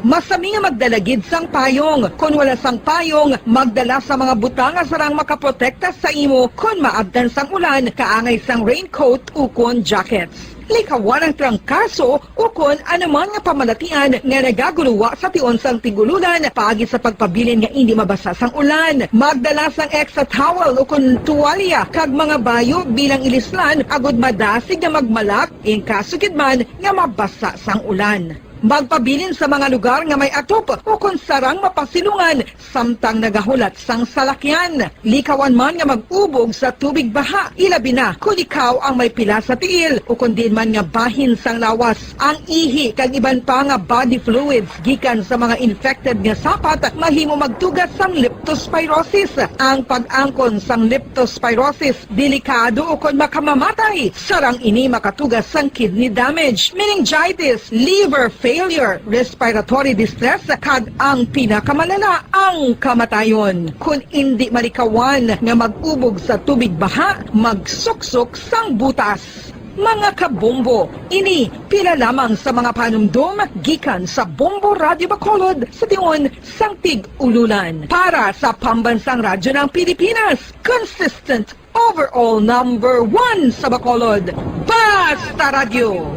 Masami nga magdala gid sang payong. Kon wala sang payong, magdala sa mga butang nga sarang makaprotekta sa imo kon maabtan sang ulan, kaangay sang raincoat ukon jackets. Likawan ang trangkaso ukon anuman nga pamalatian nga nagaguluwa sa tion sang tig-ululan paagi sa pagpabilin nga indi mabasa sang ulan. Magdala sang extra towel ukon tuwalya kag mga bayo bilang ilislan agud madasig nga magmalak in kaso gid man nga mabasa sang ulan. Magpabilin sa mga lugar nga may atop ukon sarang mapasilungan samtang nagahulat sang salakyan. Likawan man nga mag-ubog sa tubig baha, ilabi na kon ikaw ang may pila sa tiil ukon diin man nga bahin sang lawas. Ang ihi kag iban pa nga body fluids gikan sa mga infected nga sapat mahimo magtuga sang leptospirosis. Ang pag-angkon sang leptospirosis delikado ukon makamamatay. Sarang ini makatuga sang kidney damage, meningitis, liver failure, respiratory distress, kag ang pinakamalala, ang kamatayon. Kon indi malikawan nga mag-ubog sa tubig baha, magsuksok sang butas. Mga kabombo, ini pila lamang sa mga panumdom gikan sa Bombo Radyo Bacolod sa tion sang tig-ululan. Para sa Pambansang Radyo ng Pilipinas, consistent overall number one sa Bacolod. Basta Radyo,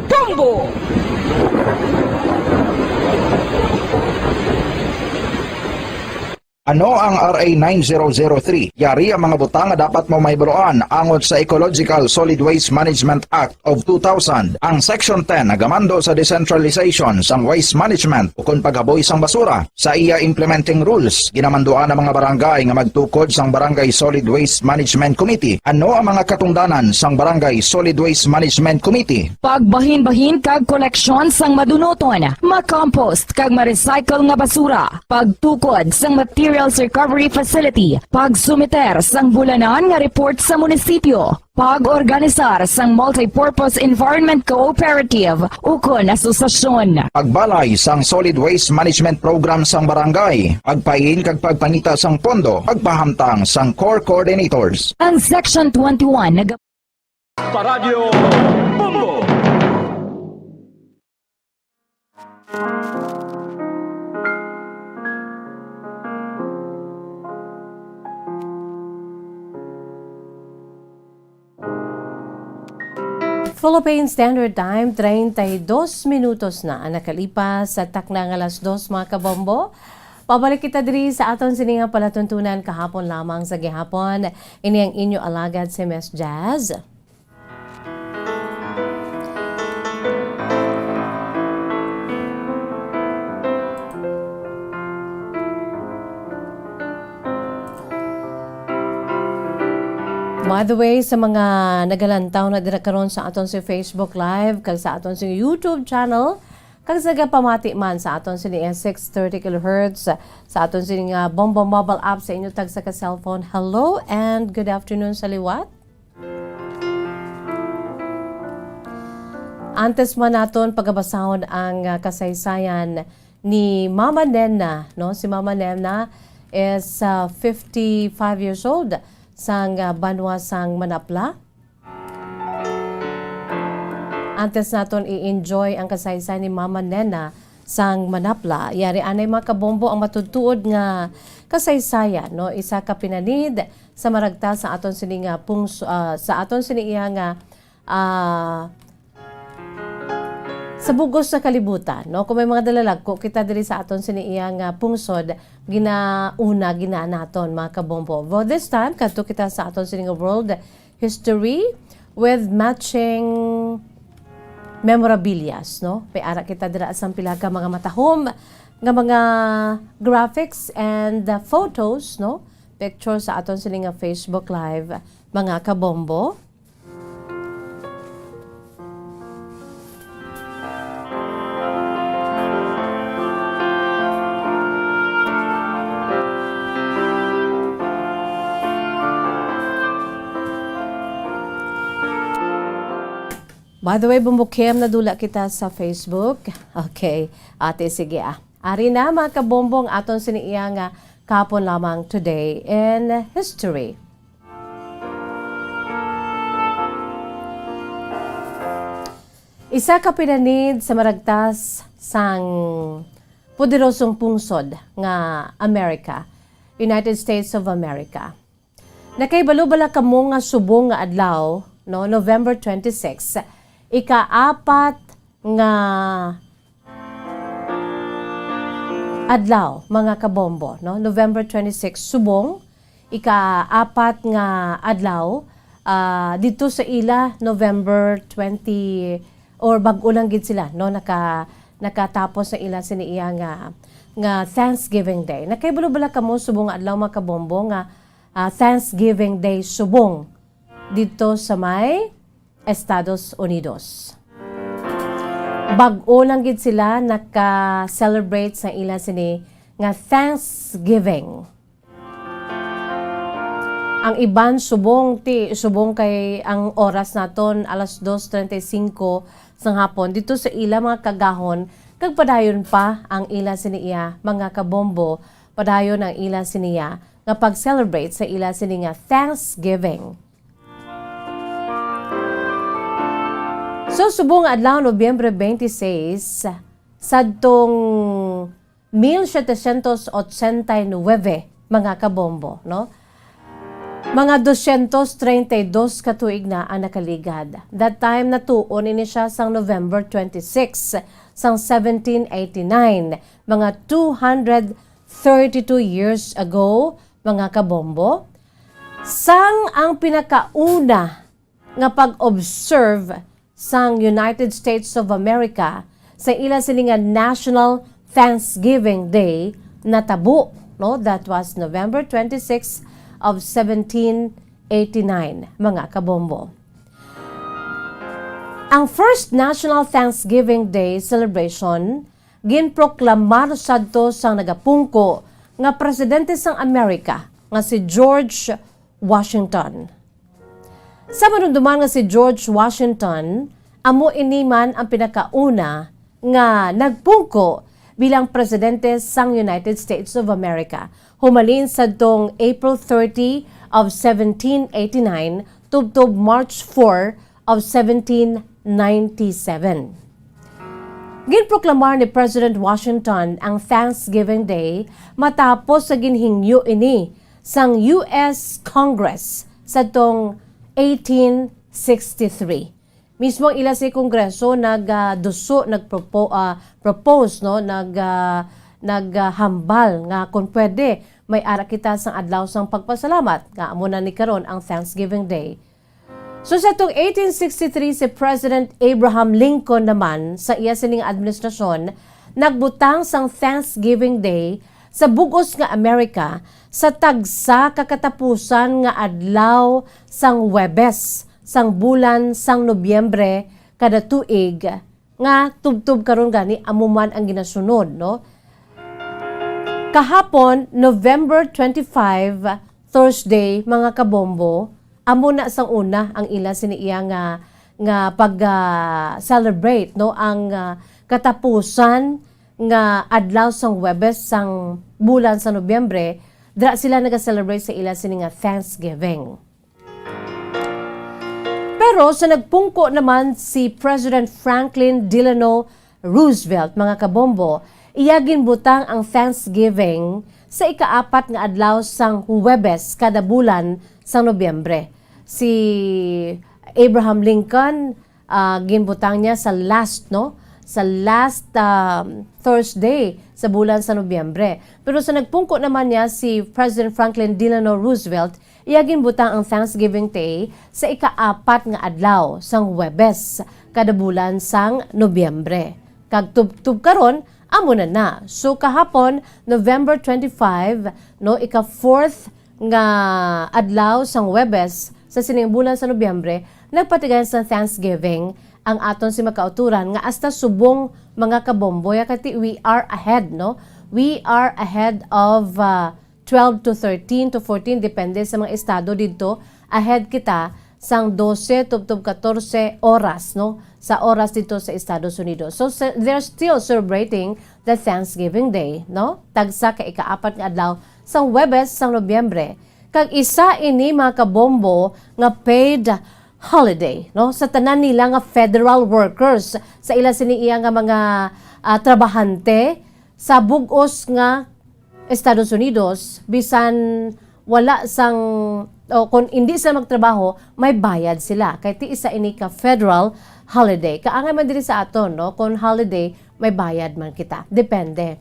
Bombo! Ano ang R A nine zero zero three? Yari ang mga butang nga dapat mo mahibaluan angot sa Ecological Solid Waste Management Act of two thousand. Ang Section ten nagamando sa decentralization sang waste management ukon paghaboy sang basura. Sa iya implementing rules, ginamanduan ang mga barangay nga magtukod sang Barangay Solid Waste Management Committee. Ano ang mga katungdanan sang Barangay Solid Waste Management Committee? Pagbahinbahin kag koleksyon sang madunuton, makompost kag ma-recycle nga basura, pagtukod sang materials recovery facility, pagsumiter sang bulanan nga report sa munisipyo, pag-organisar sang multipurpose environment cooperative ukon asosasyon. Pagbalay sang solid waste management program sang barangay, pagpain kag pagpangita sang pondo, pagpahamtang sang core coordinators. Ang Section twenty-one nag- Paradyo Bombo! Philippine Standard Time, treinta y dos minutos na ang nakalipas sa takna nga alas dos, mga kabombo. Pabalik kita diri sa aton sini nga palatuntunan kahapon lamang sa gihapon. Ini ang inyo alagad, si Miss Jazz. By the way, sa mga nagalantaw na dira karon sa aton si Facebook Live kag sa aton si YouTube channel, kag sa gapamati man sa aton sini six thirty kilohertz, sa aton sini nga Bombo Mobile app sa inyo tagsa ka cellphone, hello and good afternoon sa liwat. Antes man naton pagabasahon ang, ah, kasaysayan ni Mama Nena, no? Si Mama Nena is, ah, fifty-five years old, sang, ah, banwa sang Manapla. Antes naton i-enjoy ang kasaysayan ni Mama Nena sang Manapla, yari anay, mga kabombo, ang matutuod nga kasaysayan, no? Isa ka pinanid sa maragta sa aton sini nga pungso-, ah, sa aton sini iya nga, ah, sa bug-os nga kalibutan, no? Kung may mga dalalagko kita diri sa aton sini iya nga pungsod, ginauna, ginaa naton, mga kabombo. Well, this time, kadto kita sa aton sini nga world history with matching memorabilias, no? May ara kita dira sang pila ka mga matahom nga mga graphics and, uh, photos, no? Picture sa aton sini nga Facebook Live, mga kabombo. By the way, Bumbukim, nadula kita sa Facebook. Okay. Ate, sige ah. Ari na, mga kabombo, ang aton sini iya nga kapon lamang today in history. Isa ka pinanid sa maragtas sang poderosong pungsod nga America, United States of America. Nakahibalo bala kamo nga subong nga adlaw, no, November twenty-six, ikaapat nga adlaw, mga kabombo, no? November twenty-six, subong, ikaapat nga adlaw, ah, dito sa ila, November twenty, or bag-o lang gid sila, no? Naka-, nakatapos sa ila sini iya nga, nga Thanksgiving Day. Nakahibalo bala kamo subong nga adlaw, mga kabombo, nga, ah, Thanksgiving Day subong dito sa may Estados Unidos? Bag-o lang gid sila naka-celebrate sa ila sini nga Thanksgiving. Ang iban subong ti, subong kay ang oras naton alas dos treinta y cinco sang hapon dito sa ila mga kagahon, kag padayon pa ang ila sini iya mga kabombo, padayon ang ila sini iya nga pag-celebrate sa ila sini nga Thanksgiving. So, subong nga adlaw, Nobyembre twenty-six, sadtong mil setecientos ochenta y nuebe, mga kabombo, no? Mga dosyentos treinta y dos ka tuig na ang nakaligad. That time, natuon ini siya sang November twenty-six, sang seventeen eighty-nine, mga two hundred thirty-two years ago, mga kabombo. Sang ang pinakauna nga pag-observe sang United States of America sa ila sini nga National Thanksgiving Day natabo, no? That was November twenty-six of seventeen eighty-nine, mga kabombo. Ang first National Thanksgiving Day celebration ginproklamar sadto sang nagapungko nga presidente sang Amerika nga si George Washington. Sa madumduman nga si George Washington, amo ini man ang pinakauna nga nagpungko bilang presidente sang United States of America, humalin sadtong April thirty of seventeen eighty-nine tubtob March four of seventeen ninety-seven. Ginproklamar ni President Washington ang Thanksgiving Day matapos sa ginhingyo ini sang U S Congress sadtong eighteen sixty-three. Mismo ang ila si Kongreso nag, ah, duso, nagpropo-, ah, propose, no, nag, ah, nag, ah, hambal nga kung pwede may ara kita sang adlaw sang pagpasalamat, nga amo na ni karon ang Thanksgiving Day. So, sa tong eighteen sixty-three, si President Abraham Lincoln naman, sa iya sining administrasyon, nagbutang sang Thanksgiving Day sa bug-os nga Amerika sa tagsa ka katapusan nga adlaw sang Huwebes sang bulan sang Nobyembre kada tuig, nga tubtob karon gani amo man ang ginasunod, no? Kahapon, November twenty-five, Thursday, mga kabombo, amo na sang una ang ila sini iya nga, nga pag, ah, celebrate, no, ang, ah, katapusan nga adlaw sang Huwebes sang bulan sa Nobyembre, dira sila naga-celebrate sa ila sini nga Thanksgiving. Pero sa nagpungko naman si President Franklin Delano Roosevelt, mga kabombo, iya ginbutang ang Thanksgiving sa ikaapat nga adlaw sang Huwebes kada bulan sang Nobyembre. Si Abraham Lincoln, ah, ginbutang niya sa last, no? Sa last, um, Thursday sa bulan sa Nobyembre. Pero sa nagpungko naman niya si President Franklin Delano Roosevelt, iya ginbutang ang Thanksgiving Day sa ikaapat nga adlaw sang Huwebes kada bulan sang Nobyembre. Kag tubtob karon, amo na na. So, kahapon, November twenty-five, no, ika-fourth nga adlaw sang Huwebes sa sining bulan sa Nobyembre, nagpatigayon sang Thanksgiving ang aton si makauturan nga hasta subong, mga kabombo, ya kati we are ahead, no? We are ahead of, uh, twelve to thirteen to fourteen, depende sa mga estado didto. Ahead kita sang dose tubtob katorse oras, no? sa oras dito sa Estados Unidos. So, se-, they're still celebrating the Thanksgiving Day, no? Tagsa ka ikaapat nga adlaw sang Huwebes sang Nobyembre. Kag isa ini, mga kabombo, nga paid holiday, no? Sa tanan nila nga federal workers, sa ila sini iya nga mga, ah, trabahante sa bug-os nga Estados Unidos, bisan wala sang, o kung hindi sila magtrabaho, may bayad sila. Kay ti isa ini ka federal holiday. Kaangay man diri sa aton, no? Kung holiday, may bayad man kita. Depende.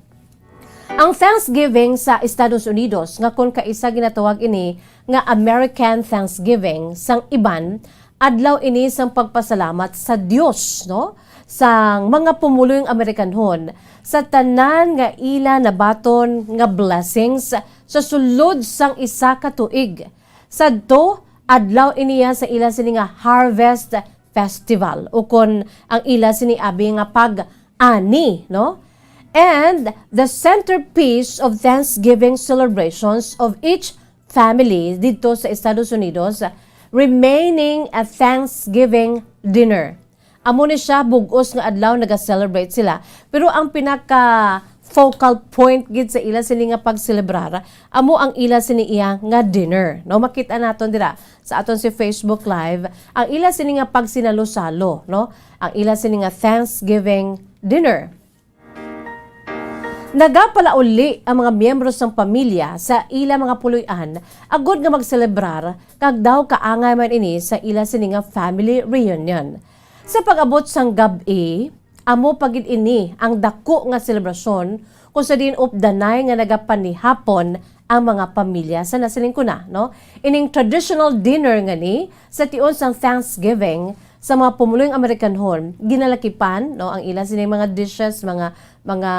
Ang Thanksgiving sa Estados Unidos, nga kung kaisa ginatawag ini nga American Thanksgiving sang iban, adlaw ini sang pagpasalamat sa Dios, no? Sang mga pumulong Amerikanhon sa tanan nga ila nabaton nga blessings sa sulod sang isa ka tuig. Sadto, adlaw ini ya sa ila sini nga Harvest Festival, ukon ang ila sini abi nga pag-ani, no? And the centerpiece of Thanksgiving celebrations of each family dito sa Estados Unidos, remaining a Thanksgiving dinner. Amo ni siya, bug-os nga adlaw naga-celebrate sila. Pero ang pinaka focal point gid sa ila sini nga pagselebrar, amo ang ila sini iya nga dinner, no? Makita naton dira sa aton si Facebook Live ang ila sini nga pagsinalo-salo, no? Ang ila sini nga Thanksgiving dinner. Nagapalauli ang mga miyembro sang pamilya sa ila mga puloy-an agod nga magselebrar, kag daw kaangay man ini sa ila sini nga family reunion. Sa pag-abot sang gab-i, amo pa gid ini ang dako nga selebrasyon kung sa diin updanay nga nagapanihapon ang mga pamilya sa nasiling ko na, no? Ining traditional dinner nga ni sa tion sang Thanksgiving sa mga pumulong Amerikanhon, ginalakipan, no, ang ila sini mga dishes, mga, mga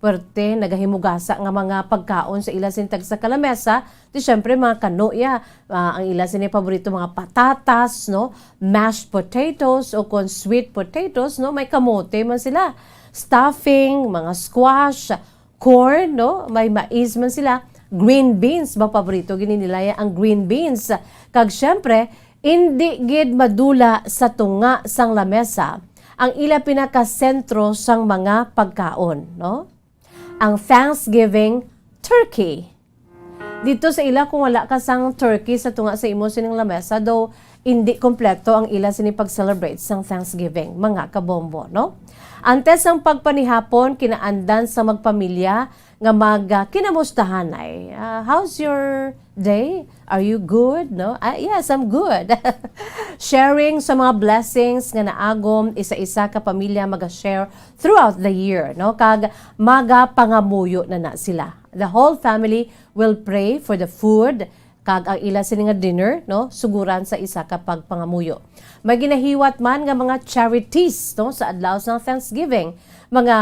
puwerte, nagahimugasa nga mga pagkaon sa ila sini tagsa ka lamesa. Di syempre, mga kano ya, ah, ang ila sini paborito, mga patatas, no, mashed potatoes, o kon sweet potatoes, no, may kamote man sila. Stuffing, mga squash, corn, no? May mais man sila. Green beans, ba, paborito gini nila ya ang green beans. Kag syempre, indi gid madula sa tunga sang lamesa ang ila pinakasentro sang mga pagkaon, no? Ang Thanksgiving turkey. Dito sa ila, kung wala ka sang turkey sa tunga sa imo sining lamesa, daw indi kompleto ang ila sini pag-celebrate sang Thanksgiving, mga kabombo, no? Antes sang pagpanihapon, kinaandan sa magpamilya nga mag, ah, kinamustahanay. Ah, "How's your day? Are you good?" No? "Ah, yes, I'm good." Sharing sa mga blessings nga naagom, isa-isa ka pamilya maga-share throughout the year, no? Kag magapangamuyo na na sila. The whole family will pray for the food, kag ang ila sini nga dinner, no, suguran sa isa ka pagpangamuyo. May ginahiwat man nga mga charities, no, sa adlaw sang Thanksgiving, mga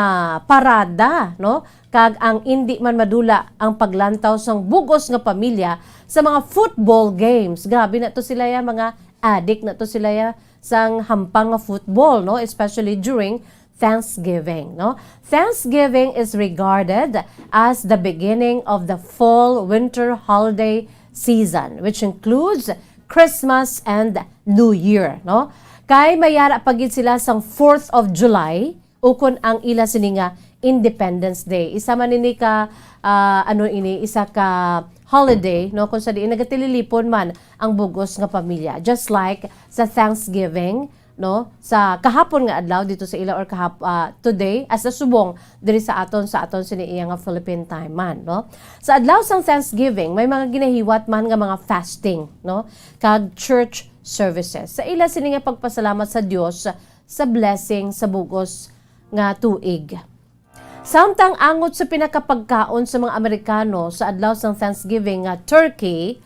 parada, no, kag ang indi man madula ang paglantaw sang bug-os nga pamilya sa mga football games. Grabe na to sila ya, mga adik na to sila ya sang hampang nga football, no, especially during Thanksgiving, no? Thanksgiving is regarded as the beginning of the fall winter holiday season, which includes Christmas and New Year, no? Kay may ara pa gid sila sang Fourth of July, ukon ang ila sini nga Independence Day. Isa man ini ka, ah, ano ini, isa ka holiday, no, kung sa diin nagatililipon man ang bug-os nga pamilya. Just like sa Thanksgiving, no, sa kahapon nga adlaw dito sa ila, or kahap-, ah, today, as a subong diri sa aton, sa aton sini iya nga Philippine time man, no? Sa adlaw sang Thanksgiving, may mga ginahiwat man nga mga fasting, no, kag church services sa ila sini nga pagpasalamat sa Dios sa blessing sa bug-os nga tuig. Samtang angot sa pinakapagkaon sa mga Amerikano sa adlaw sang Thanksgiving nga turkey,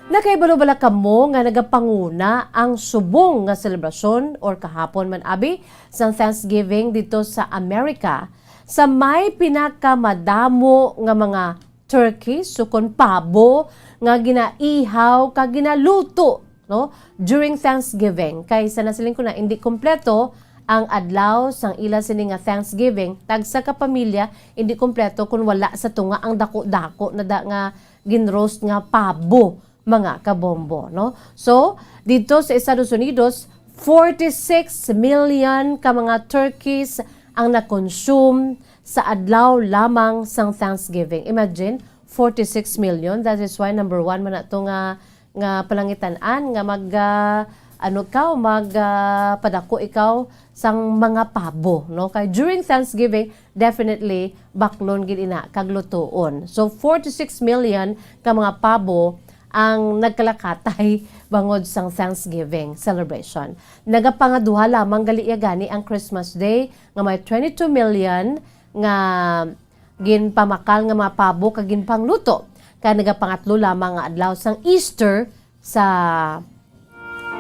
nakahibalo bala kamo nga nagapanguna ang subong nga selebrasyon, or kahapon man abi, sang Thanksgiving dito sa Amerika, sa may pinakamadamo nga mga turkey, sukon pabo, nga ginaihaw kag ginaluto, no, during Thanksgiving. Kay sa nasiling ko na, hindi kompleto ang adlaw sang ila sini nga Thanksgiving. Tagsa ka pamilya, hindi kompleto kung wala sa tunga ang dako-dako na da-, nga gin-roast nga pabo, mga kabombo, no? So, dito sa Estados Unidos, forty-six million ka mga turkeys ang na-consume sa adlaw lamang sang Thanksgiving. Imagine, forty-six million. That is why number one man na to nga, nga palangitan-an nga mag, ah, ano ka, mag, ah, padako ikaw sang mga pabo, no? Kay during Thanksgiving, definitely, baklon gid ina kag lutuon. So, forty-six million ka mga pabo ang nagkalakatay bangod sang Thanksgiving celebration. Nagapangaduha lamang gali iya gani ang Christmas Day nga may twenty-two million nga ginpamakal nga mga pabo kag ginpangluto, kag nagapangatlo lamang nga adlaw sang Easter sa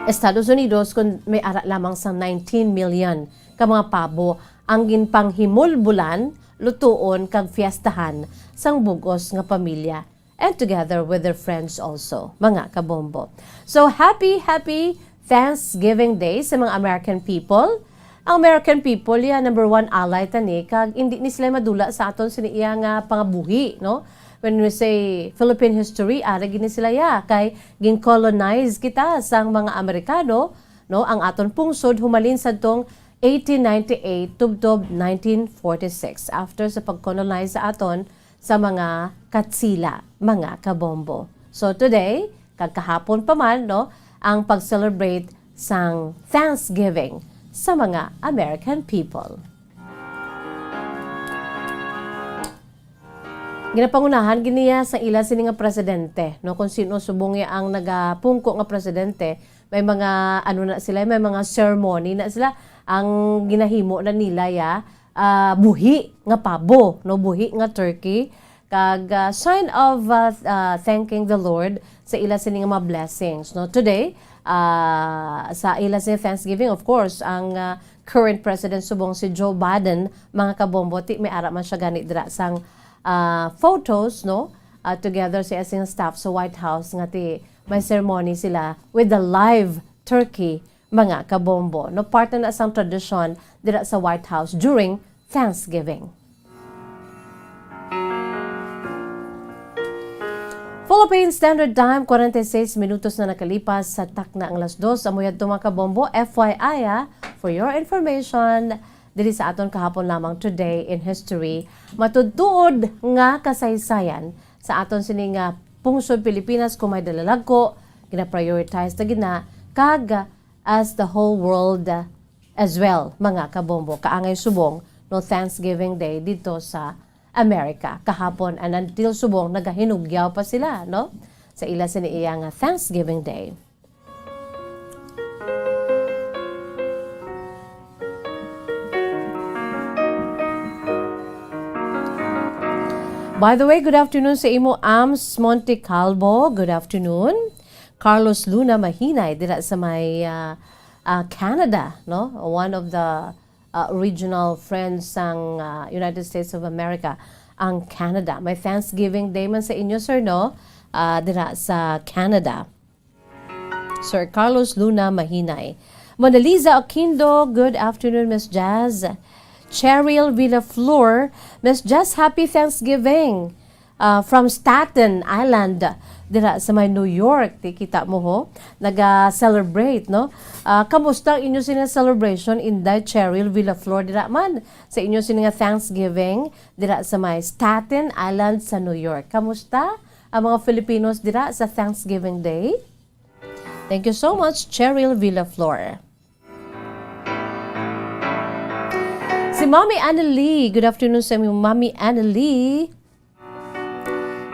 Estados Unidos, kun may ara lamang sang nineteen million ka mga pabo ang ginpanghimulbulan, lutuon, kag fiestahan sang bug-os nga pamilya and together with their friends also, mga kabombo. So, happy, happy Thanksgiving Day sa mga American people. Ang American people, ya, number one ally ta ni, kag indi ni sila madula sa aton sini iya nga pangabuhi, no? When we say Philippine history, ari gid ni sila, ya, kay gin-colonize kita sang mga Amerikano, no? Ang aton pungsod humalin sadtong eighteen ninety-eight tubtob nineteen forty-six, after sa pag-colonize sa aton sa mga Katsila, mga kabombo. So today, kag kahapon pa man, no, ang pag-celebrate sang Thanksgiving sa mga American people. Ginapangunahan gid niya sa ila sini nga presidente, no, kung sino subong ya ang nagapungko nga presidente, may mga, ano na sila, may mga ceremony na sila. Ang ginahimo na nila, ya, ah, buhi nga pabo, no, buhi nga turkey, kag, ah, sign of, ah, ah, thanking the Lord sa ila sini nga mga blessings, no. Today, ah, sa ila sini Thanksgiving, of course, ang, ah, current president subong si Joe Biden, mga kabombo, ti may ara man siya gani dira sang, ah, photos, no, ah, together sa iyang staff sa White House, nga ti may ceremony sila with the live turkey, mga kabombo, no? Part na na sang tradisyon dira sa White House during Thanksgiving. Philippine Standard Time, kwarenta y seis minutos na nakalipas sa takna ang alas dos. Amo yadto, mga kabombo, F Y I, ah, for your information, diri sa aton kahapon lamang Today in History, matuod-tuod nga kasaysayan sa aton sini nga pungsod Pilipinas, kung may dalalagko, gina-prioritize na gid na, kag as the whole world, uh, as well, mga kabombo. Kaangay subong, no, Thanksgiving Day dito sa America kahapon, and until subong nagahinugyaw pa sila, no, sa ila sini iya nga Thanksgiving Day. By the way, good afternoon sa imo, Ams Montecalvo. Good afternoon. Carlos Luna Mahinay dira sa may, ah, ah, Canada, no? One of the, ah, original friends sang, ah, United States of America, ang Canada. May Thanksgiving Day man sa inyo, sir, no? Ah, dira sa Canada. Sir Carlos Luna Mahinay. Mona Lisa Oquindo, good afternoon, Miss Jazz. Cheryl Villaflor, Miss Jazz, happy Thanksgiving. Ah, from Staten Island, dira sa may New York, ti kita mo ho, naga-celebrate, no? Ah, kamusta ang inyo sini nga celebration, Inday Cheryl Villaflor, dira man sa inyo sini nga Thanksgiving, dira sa may Staten Island sa New York? Kamusta ang mga Filipinos dira sa Thanksgiving Day? Thank you so much, Cheryl Villaflor. Si Mommy Annalie. Good afternoon sa inyo, Mommy Annalie.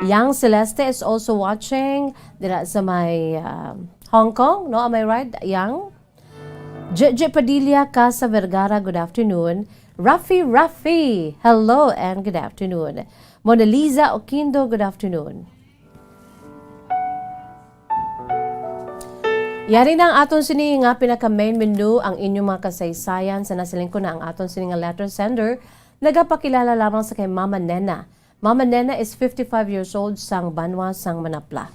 Yang Celeste is also watching dira sa may, ah, Hong Kong, no? Am I right, Yang? J J Padilla, Casa Vergara, good afternoon. Rafi, Rafi, hello and good afternoon. Mona Lisa Oquindo, good afternoon. Yari na ang aton sini nga pinaka-main menu, ang inyong mga kasaysayan. Sa nasiling ko na ang aton sini nga letter sender, nagapakilala lamang sa kay Mama Nena. Mama Nena is fifty-five years old, sang banwa sang Manapla.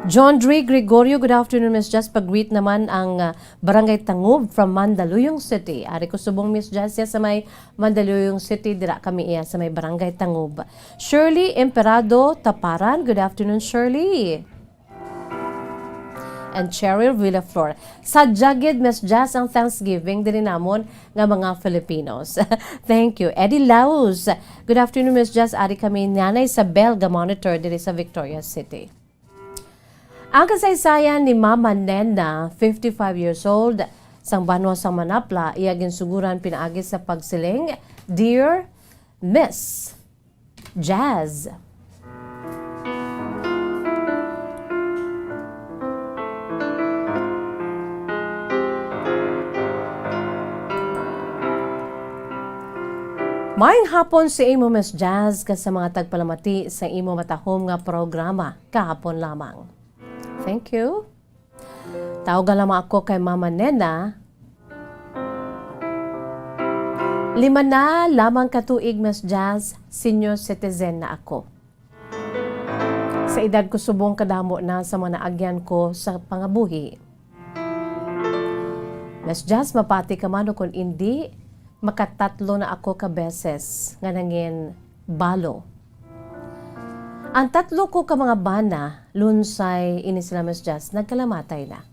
John Dre Gregorio, good afternoon, Miss Jazz. Pag-greet naman ang, ah, Barangay Tangub from Mandaluyong City. Ari ko subong, Miss Jazz, ya sa may Mandaluyong City, dira kami iya sa may Barangay Tangub. Shirley Emperado Taparan, good afternoon, Shirley. and Cheryl Villaflor. Sadya gid, Miss Jazz, ang Thanksgiving diri namon nga mga Filipinos. Thank you. Eddie Laus, "Good afternoon, Miss Jazz. Ari kami ni Nanay Isabel nga monitor diri sa Victoria City." Ang kasaysayan ni Mama Nena, fifty-five years old, sang banwa sang Manapla, iya ginsuguran pinaagi sa pagsiling, "Dear Miss Jazz." Maayong hapon sa imo, Miss Jazz, kag sa mga tagpalamati sa imo matahom nga programa kahapon lamang. Thank you. Tawga lamang ako kay Mama Nena. Lima na lamang ka tuig, Miss Jazz, senior citizen na ako. Sa edad ko, subong kadamo na sa mga naagyan ko sa pangabuhi. Miss Jazz, mapati ka man o kon indi, makatatlo na ako ka beses nga nangin balo. Ang tatlo ko ka mga bana, lunsay ini sila, Miss Jazz, nagkalamatay na.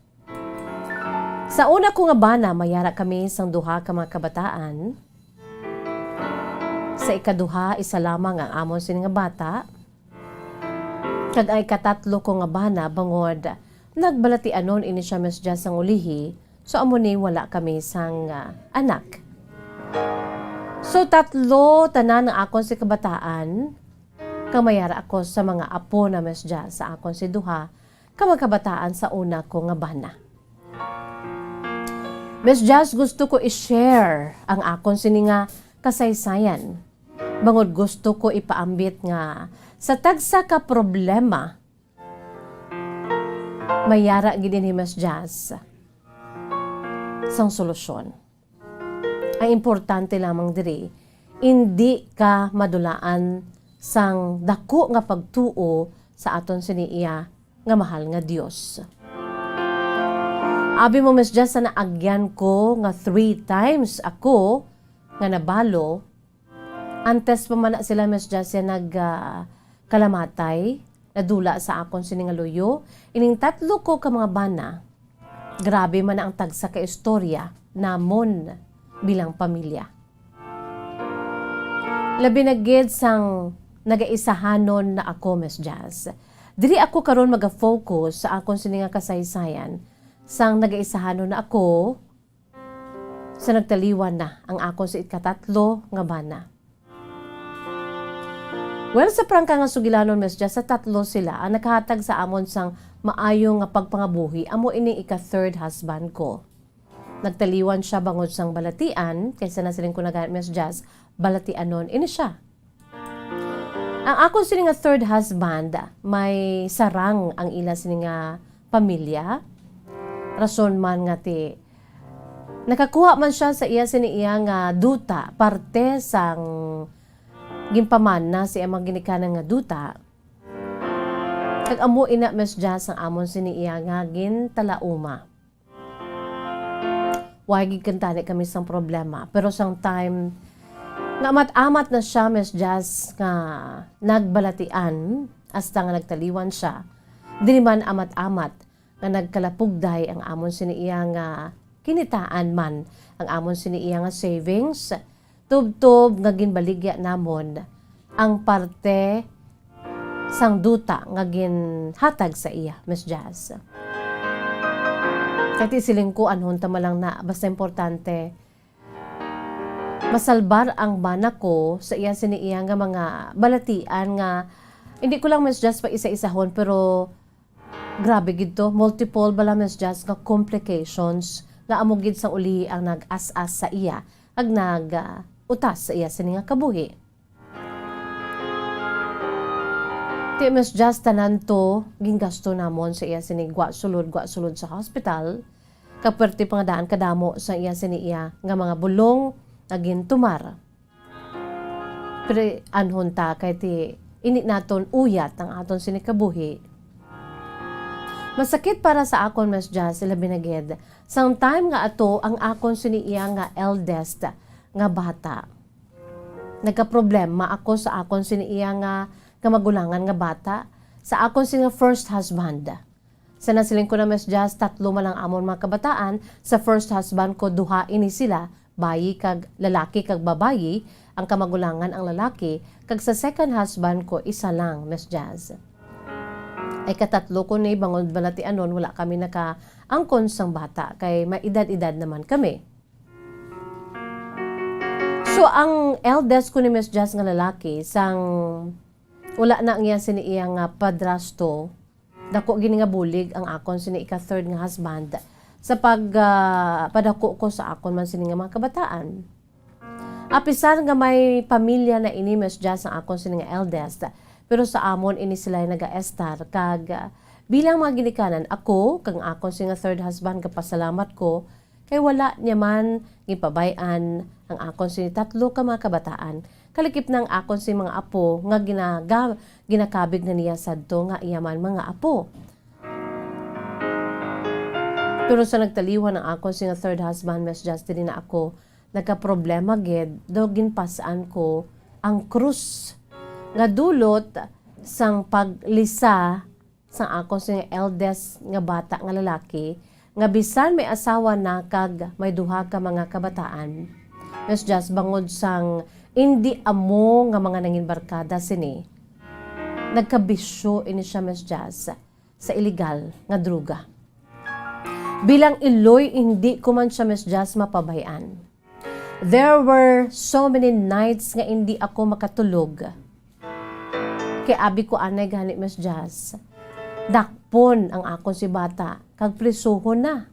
Sa una ko nga bana, may ara kami sang duha ka mga kabataan. Sa ikaduha, isa lamang ang amon sini nga bata. Kag ang ikatatlo ko nga bana, bangod nagbalatianon ini siya, Miss Jazz, sang ulihi, so amo ni wala kami sang, ah, anak. So, tatlo tanan ang akon si kabataan, kag may ara ako sa mga apo na, Miss Jazz, sa akon si duha ka mga kabataan sa una ko nga bana. Miss Jazz, gusto ko i-share ang akon sini nga kasaysayan. Bangod gusto ko ipaambit nga sa tagsa ka problema, may ara gid ini, Miss Jazz, sang solusyon. Ang importante lamang diri, indi ka madulaan sang daku nga pagtuo sa aton sini iya nga mahal nga Dios. Abi mo, Miss Jazz, sa naagyan ko nga three times ako nga nabalo, antes pa man na sila, Miss Jazz, ya nag, ah, kalamatay, nadula sa akon sini nga luyo, ining tatlo ko ka mga bana, grabe man na ang tagsa ka istorya namon bilang pamilya. Labi na gid sang nagaisahanon na ako, Miss Jazz. Diri ako karon maga-focus sa akon sini nga kasaysayan sang nagaisahanon na ako sa nagtaliwan na ang akon sa ikatatlo nga bana. Well, sa prangka nga sugilanon, Miss Jazz, sa tatlo sila ang nakahatag sa amon sang maayo nga pagpangabuhi, amo ini ika-third husband ko. Nagtaliwan siya bangod sang balatian, kay sa nasiling ko na gani, Miss Jazz, balatianon ini siya. Ang akon sini nga third husband, may sarang ang ila sini nga pamilya. Rason man nga ti, nakakuha man siya sa iya sini iya nga duta, parte sang ginpamana sa iya mga ginikanan nga duta. Kag amo ina, Miss Jazz, ang amon sini iya nga gintalauma. Way gid kuntani kami sang problema. Pero sang time nga amat-amat na siya, Miss Jazz, nga nagbalatian, hasta nga nagtaliwan siya, diri man amat-amat nga nagkalapugday ang amon sini iya nga kinitaan man, ang amon sini iya nga savings, tubtob nga ginbaligya namon ang parte sang duta nga ginhatag sa iya, Miss Jazz. Kati siling ko, anhon ta man lang na, basta importante, masalbar ang bana ko sa iya sini iya nga mga balatian nga, hindi ko lang, Miss Jazz, pa isa-isahon, pero grabe gid to, multiple bala, Miss Jazz, nga complications nga amo gid sang uli ang nag-as-as sa iya, ag nag, ah, utas sa iya sini nga kabuhi. Ti, Miss Jazz, tanan to gingasto namon sa iya sini gwa sulod, gwa sulod sa hospital, kag pwerte pa nga daan kadamo sa iya sini iya nga mga bulong nga gintumar. Pero anhon ta, kay ti ini naton uyat ang aton sini kabuhi. Masakit para sa akon, Miss Jazz, labi na gid sang time nga ato ang akon sini iya nga eldest nga bata. Nagkaproblema ako sa akon sini iya nga, nga magulangan nga bata, sa akon sini nga first husband. Sa nasiling ko na, Miss Jazz, tatlo man lang amon mga kabataan. Sa first husband ko, duha ini sila, bayi kag lalaki kag babayi, ang kamagulangan ang lalaki, kag sa second husband ko, isa lang, Miss Jazz. Ay katatlo ko ni, bangod balatianon, wala kami nakaangkon sang bata, kay may edad-edad naman kami. So, ang eldest ko ni Miss Jazz nga lalaki, sang wala na ang iya sini iya nga padrasto, dako gini nga bulig ang akon sini ika-third nga husband sa pag, ah, padako ko sa akon man sini nga mga kabataan. Apisar nga may pamilya na ini, Miss Jazz, ang akon sini nga eldest, pero sa amon ini sila nagaestar, kag, ah, bilang mga ginikanan, ako kag ang akon sini nga third husband, gapasalamat ko kay wala niya man gipabay-an ang akon sini tatlo ka mga kabataan. Kalakip na ang akon sini mga apo nga ginaga-, ginakabig na niya sadto nga iya man mga apo. Pero sa nagtaliwan ang akon sini nga third husband, Miss Jazz, diri na ako nagkaproblema gid, daw ginpas-an ko ang krus nga dulot sang paglisa sang akon sini nga eldest nga bata nga lalaki, nga bisan may asawa na kag may duha ka mga kabataan, Miss Jazz, bangod sang indi amo nga mga nangin barkada sini, nagkabisyo ini siya, Miss Jazz, sa iligal nga droga. Bilang iloy, indi ko man siya, Miss Jazz, mapabay-an. There were so many nights nga indi ako makatulog. Kay abi ko anay gani, Miss Jazz, dakpon ang akon si bata kag prisuhon na.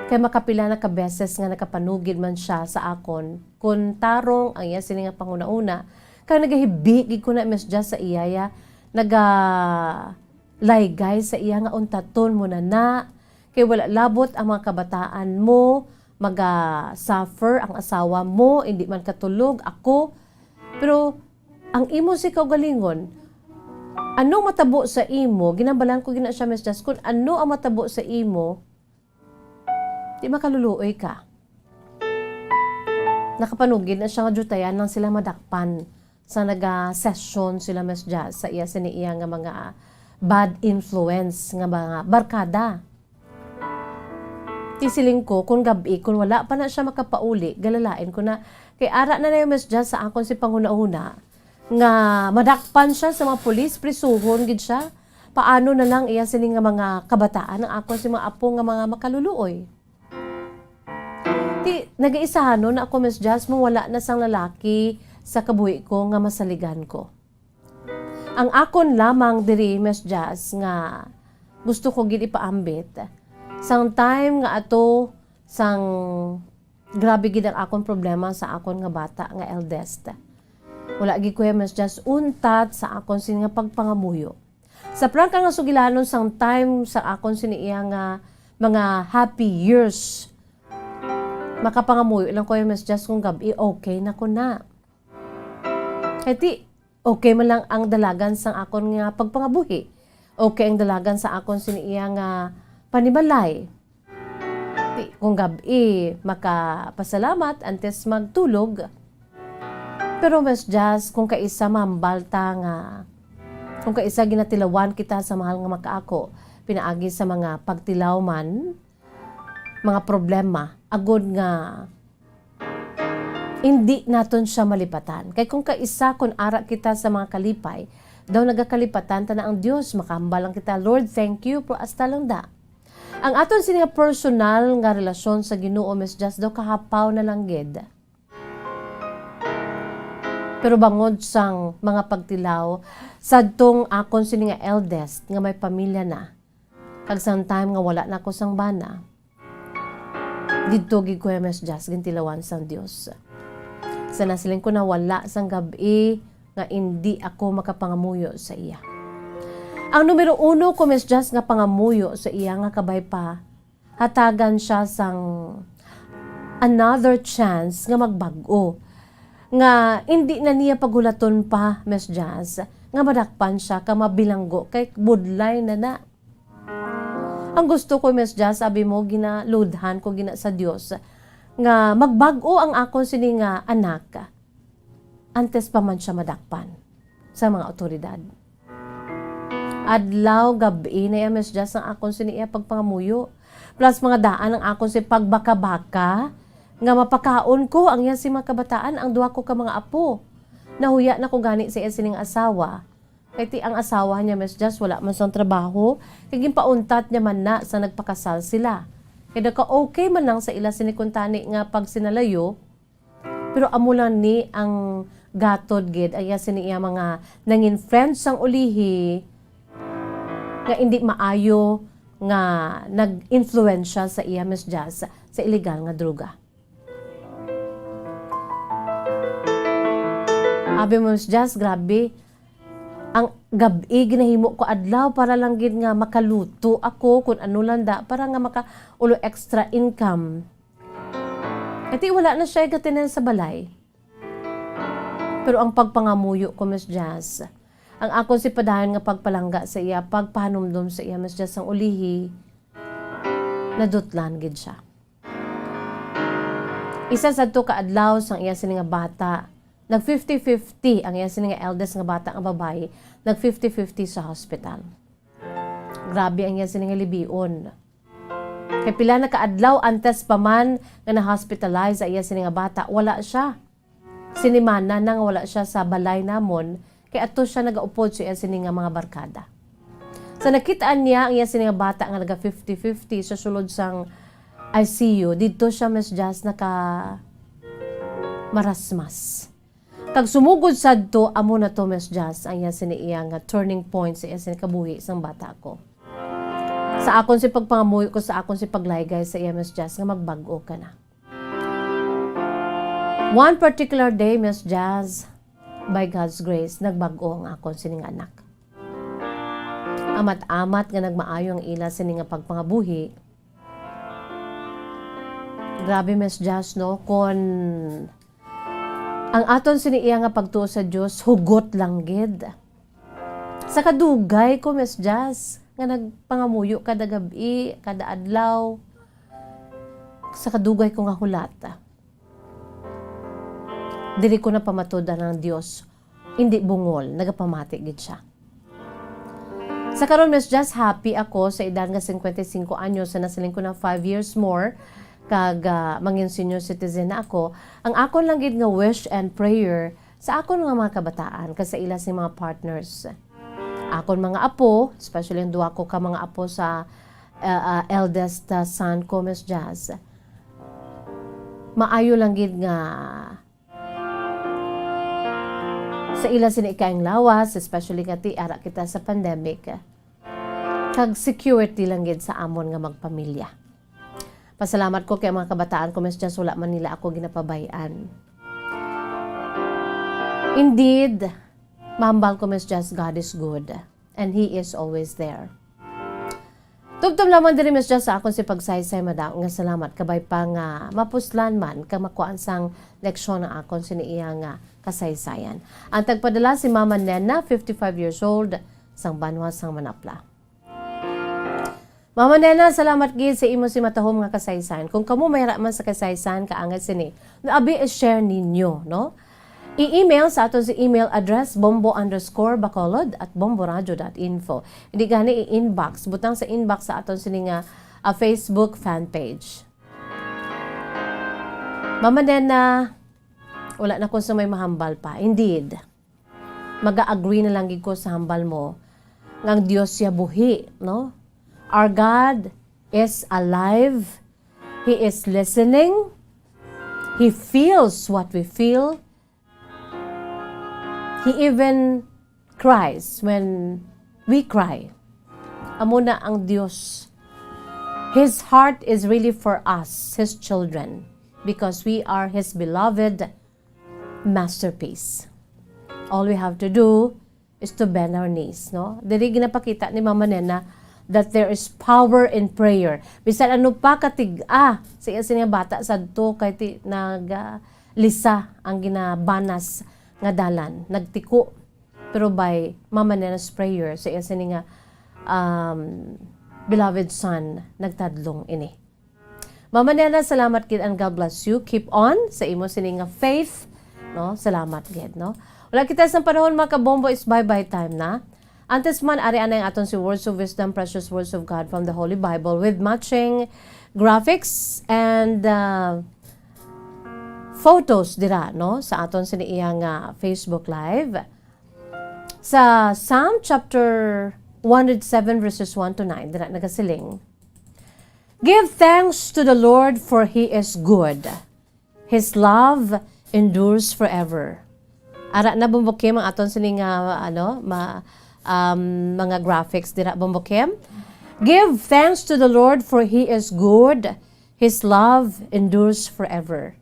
Kay makapila na ka beses nga nakapanugid man siya sa akon, kun tarong ang iya sini nga panghunahuna, kag nagahibi gid ko na, Miss Jazz, sa iya, ya, nagalaygay sa iya nga untaton mo na na, kay wala labot ang mga kabataan mo, maga-suffer ang asawa mo, indi man katulog, ako. Pero ang imo si kaugalingon, ano matabo sa imo? Ginambalan ko gina siya, Miss Jazz, kung ano ang matabo sa imo, di makaluluoy ka. Nakapanugid na siya nga diyutayan lang sila madakpan sa naga-session sila, Miss Jazz, sa iya sini iya nga mga bad influence nga mga barkada. Ti siling ko, kung gab-i, kung wala pa na siya makapauli, galalain ko na. Kay ara na na yung Miss Jazz sa akon si panghunahuna nga madakpan siya sa mga pulis, prisuhon gid siya. Paano na lang iya sini nga mga kabataan ang akon si mga apo nga mga makaluluoy? Ti, nagaisahanon na ako, Miss Jazz, mo wala na sang lalaki sa kabuhi ko nga masaligan ko. Ang akon lamang diri, Miss Jazz, nga gusto ko gid ipaambit, sang time nga ato, sang grabe gid ang akon problema sa akon nga bata nga eldest. Wala gid ko ya, Miss Jazz, untat sa akon sini nga pagpangamuyo. Sa prangka nga sugilanon sang time sa akon sini iya nga mga happy years, makapangamuyo lang ko ya, Miss Jazz, kung gab-i okay na ko na. Kay ti, okay man lang ang dalagan sang akon nga pagpangabuhi. Okay ang dalagan sa akon sini iya nga panimalay. Ti, kung gab-i, makapasalamat antes magtulog. Pero, Miss Jazz, kung kaisa mahambal ta nga, kung kaisa ginatilawan kita sa mahal nga makaako, pinaagi sa mga pagtilaw man, mga problema, agod nga indi naton siya malipatan. Kay kung kaisa, kung ara kita sa mga kalipay, daw nagakalipatan ta na ang Dios, makahambal lang kita, "Lord, thank you, pero hasta lang da." Ang aton sini nga personal nga relasyon sa Ginoo, Miss Jazz, daw kahapaw na lang gid. Pero bangod sang mga pagtilaw, sadtong akon sini nga eldest nga may pamilya na, kag sang time nga wala na ko sang bana, didto gid ko ya, Miss Jazz, gintilawan sang Dios. Sa nasiling ko na wala sang gab-i nga indi ako makapangamuyo sa iya. Ang numero uno ko, Miss Jazz, nga pangamuyo sa iya nga kabay pa, hatagan siya sang another chance nga magbag-o, nga indi na niya paghulaton pa, Miss Jazz, nga madakpan siya ka mabilanggo kay budlay na na. Ang gusto ko, Miss Jazz, abi mo, ginaludhan ko gina sa Dios nga magbag-o ang akon sini nga anak antes pa man siya madakpan sa mga awtoridad. Adlaw, gab-i na iya, Miss Jazz, ang akon sini iya pagpangamuyo. Plus, mga daan ang akon si pagbaka-baka nga mapakaon ko ang iya si mga kabataan, ang duha ko ka mga apo. Nahuya na ko gani sa iya sining asawa. Kay ti ang asawa niya, Miss Jazz, wala man sang trabaho, kay ginpauntat niya man na sa nagpakasal sila. Kay naka-okay man lang sa ila sini kuntani nga pagsinalayo, pero amo lang ni ang gatod gid, ang iya sini iya mga nangin friends sang ulihi nga indi maayo nga nag-influensya sa iya, Miss Jazz, sa illegal nga droga. Abi mo, Miss Jazz, grabe. Ang gab-i, ginahimo ko adlaw para lang gid nga makaluto ako kung ano lang da, para nga makaulo extra income. Kati wala na siya gatinen sa balay. Pero ang pagpangamuyo ko, Miss Jazz, ang akon si padayon nga pagpalangga sa iya, pagpahanumdom sa iya, Miss Jazz, ang ulihi, nadutlan gid siya. Isa sadto ka adlaw sang iya sini nga bata, nag fifty fifty ang iya sini nga eldest nga bata nga babayi, nag fifty fifty sa hospital. Grabe ang iya sini nga libion. Kay pila na ka adlaw antes pa man nga na-hospitalize ang iya sini nga bata, wala siya. Sinimana na nga wala siya sa balay namon, kay ato siya nagaupod sa iya sini nga mga barkada. Sa nakit-an niya ang iya sini nga bata nga naga fifty fifty sa sulod sang I C U, didto siya, Miss Jazz, naka marasmas. Kag sumugod sadto, amo na to, Miss Jazz, ang iya sini iya nga turning point sa iya sini kabuhi sang bata ko. Sa akon si pagpangamuyo ko, sa akon si paglaygay sa iya, Miss Jazz, nga magbag-o ka na. One particular day, Miss Jazz, by God's grace, nagbag-o ang akon sining anak. Amat-amat nga nagmaayo ang ila sini nga pagpangabuhi. Grabe, Miss Jazz, no? Kon ang aton sini iya nga pagtuo sa Dios, hugot lang gid. Sa kadugay ko, Miss Jazz, nga nagpangamuyo kada gab-i, kada adlaw, sa kadugay ko nga hulat, diri ko napamatudan ang Dios. Indi bungol, nagapamati gid siya. Sa karon, Miss Jazz, happy ako sa edad nga cincuenta y cinco anyos, sa nasiling ko na five years more, kag, ah, mangin senior citizen na ako. Ang akon lang gid nga wish and prayer sa akon nga mga kabataan, kag sa ila sing mga partners. Akon mga apo, especially ang duha ko ka mga apo sa, ah, ah, eldest, ah, son ko, Miss Jazz. Maayo lang gid nga sa ila sini ikaayong lawas, especially nga ti ara kita sa pandemic, kag security lang gid sa amon nga magpamilya. Pasalamat ko kay mga kabataan ko, Miss Jazz, wala man nila ako ginapabay-an. Indeed, mahambal ko, Miss Jazz, God is good, and He is always there. Tubtob lamang diri, Miss Jazz, sa akon si pagsaysay, madamo nga salamat. Kabay pa nga mapuslan man kag makuhaan sang leksyon ang akon sini iya nga kasaysayan. Ang tagpadala si Mama Nena, fifty-five years old, sang banwa sang Manapla. Mama Nena, salamat gid sa imo si matahom nga kasaysayan. Kung kamo may ra man sa kasaysayan kaangay sini, abi i-share ninyo, no? I-email sa aton si email address, bombo underscore bacolod at bomboradio dot info. Hindi gani i-inbox, butang sa inbox sa aton sini nga, ah, Facebook fan page. Mama Nena, wala na ko sa may mahambal pa. Indeed, maga-agree na lang gid ko sa hambal mo nga ang Dios siya buhi, no? Our God is alive. He is listening. He feels what we feel. He even cries when we cry. Amo na ang Dios. His heart is really for us, His children, because we are His beloved masterpiece. All we have to do is to bend our knees, no? Diri ginapakita ni Mama Nena that there is power in prayer. Bisan ano pa katig-a sa iya sini nga bata sadto kay ti-, nag, ah, lisa ang ginabanas nga dalan, nagtiko. Pero by Mama Nena's prayer, sa iya sini nga, um, beloved son, nagtadlong ini. Mama Nena, salamat gid and God bless you. Keep on sa imo sini nga faith, no? Salamat gid, no? Wala kita sa panahon, mga kabombo, is bye-bye time na. Antes man, ari anay ang aton si Words of Wisdom, Precious Words of God from the Holy Bible with matching graphics and, uh, photos dira, no, sa aton sini iya nga Facebook Live. Sa Psalm chapter one hundred seven, verses one to nine, dira nagasiling, "Give thanks to the Lord, for He is good. His love endures forever." Ara na, Bombo Kim, ang aton sini nga, ano, ma-, um, mga graphics dira, Bombo Kim. "Give thanks to the Lord, for He is good. His love endures forever.